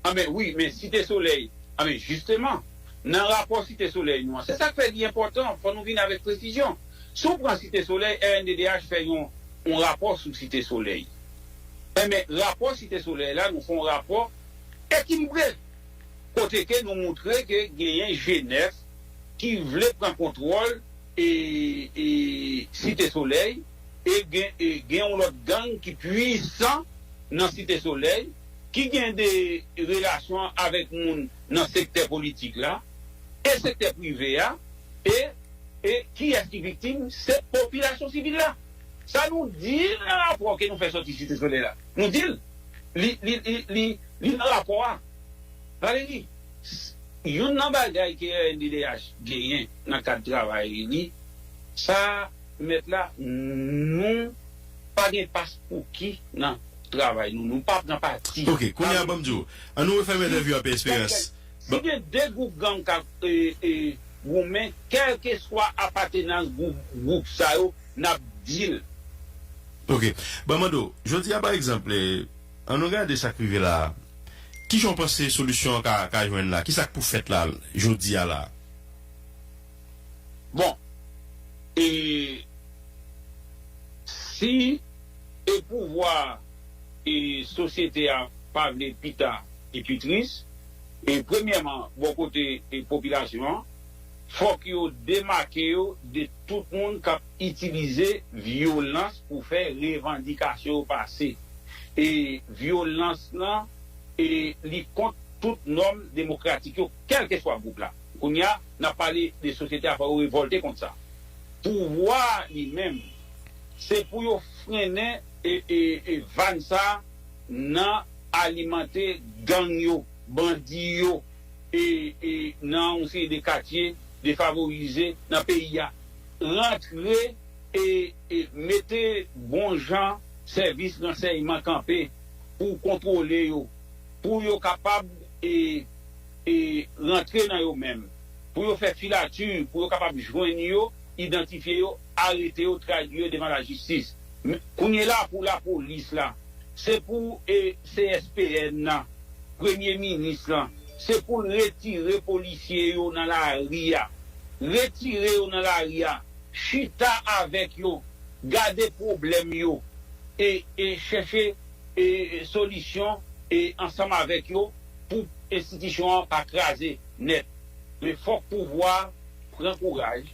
Ah, men wi, men Site Solèy. Ah, men jisteman, nan rapò Site Solèy nou an, se sa k fè li enpòtan, fò nou vin avèk presizyon. Si w pran Site Solèy, R N D D H fè yon, yon rapò sou Site Solèy. Enben, rapò Site Solèy la, nou fè yon rapò ekilibre. Kote ke nou moutre ke genyen G nèf ki vle pran kontwòl e, e Site Solèy, e gen, e gen yon lòt gang ki pwisan nan Site Solèy, ki gen de relasyon avèk moun nan sektè politik la, e sektè prive a, e, e kiyès ki viktim? Se popilasyon sivil la. Sa nou di l nan rapò ke nou fè sòti Site Solèy la. Nou di l. Li, li, li, li, li nan rapò a. Valery, s-, youn nan bagay ke R N D D H genyen nan kad travay li, sa, mèt la, nou pa gen paspouki nan travay nou. Nou pa pran pati. Ok, kounye a, ban m di w, an nou refèmen entèvyou a, Pierre Espérance. Si gen de gwoup gang k ap, e, e, goumen, kèlkeswa apatenans gwoup, gwoup sa yo, n ap di l. Ok. Ban m mande w, jodi a, pa egzanp, e, an nou gade sa k rive la a. Kijan w panse solisyon an ka, ka jwenn la? Kisa k pou fèt la, jodi a la? Bon, e si e pouvwa e sosyete a pa vle pita, li pi tris. E premyèman, bò kote e popilasyon an, fòk yo demake yo de tout moun k ap itilize vyolans pou fè revandikasyon yo pase. E vyolans lan, e li kont tout nòm demokratik yo, kèlkeswa gwoup la. Kounye a, n ap pale de sosyete a, fò yo revòlte kont sa. Pouvwa a li menm, se pou yo frennen e, e, e vag sa a nan alimante gang yo, bandi yo, e, e nan yon seri de katye defavorize nan peyi a. Rantre e, e mete bon jan sèvis ransèyman kanpe pou kontwole yo, pou yo kapab e, e rantre nan yo menm, pou yo fè filati, pou yo kapab jwenn yo, idantifye yo, arete yo, tradui yo devan lajistis. Men, kounye la pou lapolis la, se pou e, C S P N nan, premye minis lan, se pou l retire polisye yo nan lari a. Retire yo nan lari a, chita avèk yo, gade pwoblèm yo, e, e chèche e, e solisyon e ansanm avèk yo pou enstitisyon an pa kraze nèt. Men fòk pouvwa a pran kouraj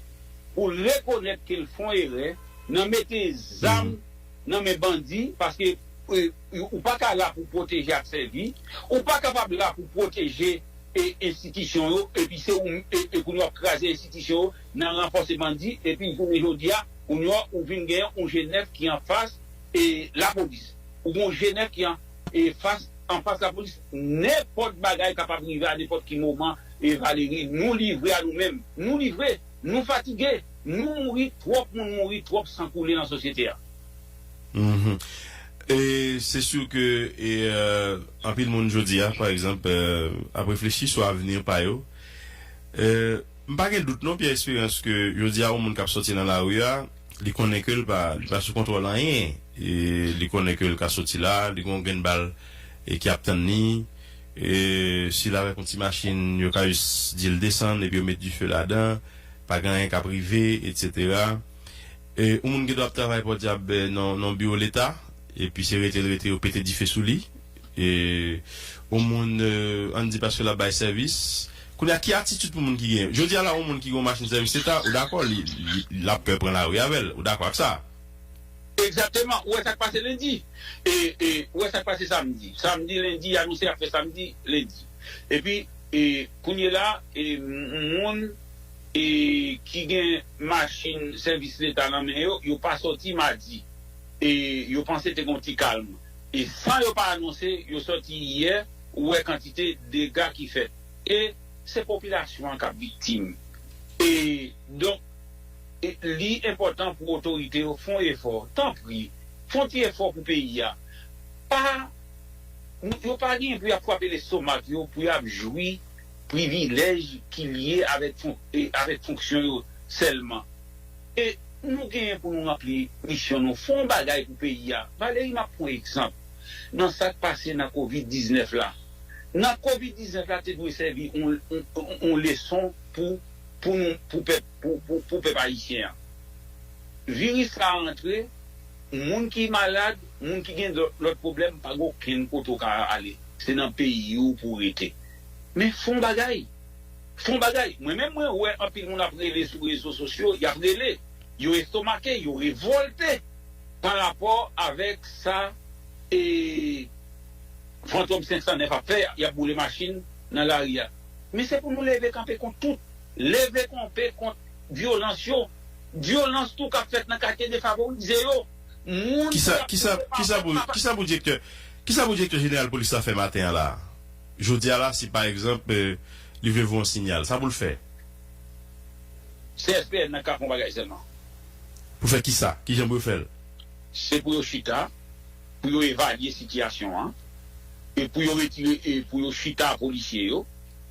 pou l rekonèt ke l fè yon erè nan mete zam nan men bandi, paske e, ou pa ka la pou pwoteje ak sèvi, ou pa kapab la pou pwoteje e enstitisyon yo, epi se ou, e, e kounye w ap kraze enstitisyon yo nan ranfòse bandi, epi jounen jodi a, kounye w, ou vin gen yon G nèf ki anfas e lapolis. Ou gen yon G nèf ki an, e fas, anfas lapolis, nenpòt bagay kapab rive a nenpòt ki moman, e Valery, nou livre a nou menm. Nou livre, nou fatige, nou mouri, twòp moun mouri, twòp san koule nan sosyete a. Mhm. E se si ke e, euh, anpil moun jodi a, pa egzanp, euh, ap reflechi sou avni pa yo. Euh, m pa gen dout non, Pierre Espérance, ke jodi a, yon moun k ap soti nan lari a, li konnen ke l pa, li pa sou kontwòl anyen. E li konnen ke l ka soti la, li gen yon grenn bal e ki ap tann li. E si l avèk yon ti machin, yo ka jis di l desann, epi yo met dife ladan, pa gen anyen k ap rive, etsetera. E, yon moun gen dwa ap travay pòdyab, e, nan, nan biwo leta, epi se rete l rete, yo pete dife sou li. E, yon moun, e, ann di paske l ap bay sèvis. Kounye a, ki atitid pou moun ki gen? Jodi a la, yon moun ki gen yon machin sèvis leta, ou dakò, li, li, l ap pè pran lari avè l. Ou dakò ak sa? Egzakteman, ou wè sa k pase lendi. E, e, ou wè sa k pase samdi. Samdi, lendi, anonse y ap fè samdi, lendi. Epi, e, kounye la, e, moun e, ki gen machin sèvis leta nan men yo, yo pa sòti madi. E, yo panse te gen yon ti kalm. E san yo pa anonse, yo sòti yè, ou wè kantite dega ki fèt. E se popilasyon an k ap viktim. E, donk, e, li enpòtan pou otorite yo fè yon efò. Tanpri, fè yon ti efò pou peyi a. Pa, yo pa gen pou y ap frape lestomak yo, pou y ap jwi privilèj ki lye avèk fon, e, avèk fonksyon yo sèlman. E nou genyen pou nou ranpli misyon nou. Fè yon bagay pou peyi a. Valery, m ap pran egzanp nan sa k pase nan kovid diznèf la. Nan kovid diznèf la te dwe sèvi yon, yon, yon, yon leson pou, pou nou, pou pèp, pou, pou, pou pèp ayisyen an. Viris la antre, moun ki malad, moun ki gen lòt, lòt pwoblèm, pa gen okenn kote w ka ale. Se nan peyi w pou w rete. Men fè yon bagay. Fè yon bagay. Mwen menm, mwen wè anpil moun ap rele sou rezo sosyo, y ap rele. Yo estomake, yo revòlte pa rapò avèk sa e Fantom senk san nèf ap fè, y ap boule machin nan lari a. Men se pou nou leve kanpe kont tout. Leve kanpe kont vyolans yo. Vyolans tou k ap fèt nan katye defavorize yo. Moun ki Kisa, ap kisa, kisa pou, kisa pou direktè, kisa pou direktè jeneral polis la fè maten an la? Jodi a la, si pa egzanp, eh, li vle voye yon sinyal, sa pou l fè? C S P N nan ka fè yon bagay sèlman. Pou fè kisa? Kijan pou yo fè l? Se pou yo chita, pou yo evalye sitiyasyon an, e pou yo retire, e pou yo chita polisye yo,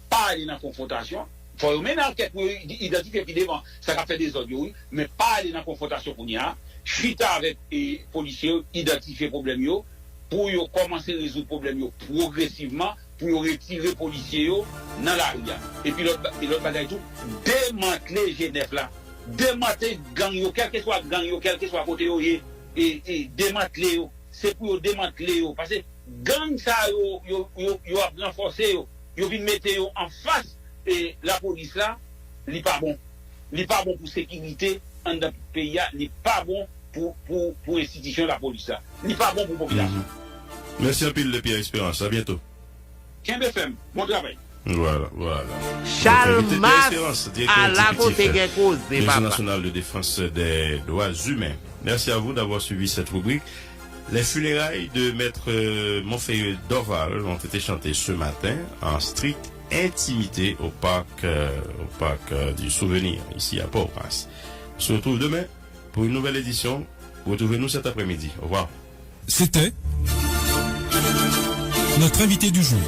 pa ale nan konfwontasyon. Fò yo mennen ankèt pou yo i- idantifye pi devan sa k ap fè dezòd yo, wi, men pa ale nan konfwontasyon kounye a. Chita avèk e, polisye yo, idantifye pwoblèm yo, pou yo kòmanse rezoud pwoblèm yo pwogresivman, pou yo retire polisye yo nan lari a. Epi lòt ba- e lòt bagay tou, demantle G nèf la. Demantle gang yo, kèlkeswa gang yo, kèlkeswa kote yo ye. e, e, demantle yo. Se pou yo demantle yo. Paske gang sa yo, yo, yo, yo ap ranfòse yo. Yo vin mete yo anfas, e, lapolis la. Li pa bon. Li pa bon pou sekirite anndan peyi a. Li pa bon pou, pou, pou enstitisyon lapolis la. Li pa bon pou popilasyon. Mèsi anpil, Pierre Espérance. A byento. Kenbe fèm. Bon travay. Voilà, voilà. Chalmas, ala kote gen koze, Réseau papa. National de Défense des Droits Humains. Merci à vous d'avoir suivi cette rubrique. Les funérailles de Maître euh, Monfeuille Dorval ont été chantées ce matin en stricte intimité au parc, euh, au parc euh, du Souvenir, ici à Port-au-Prince. On se retrouve demain pour une nouvelle édition. Retrouvez-nous cet après-midi. Au revoir. C'était notre invité du jour.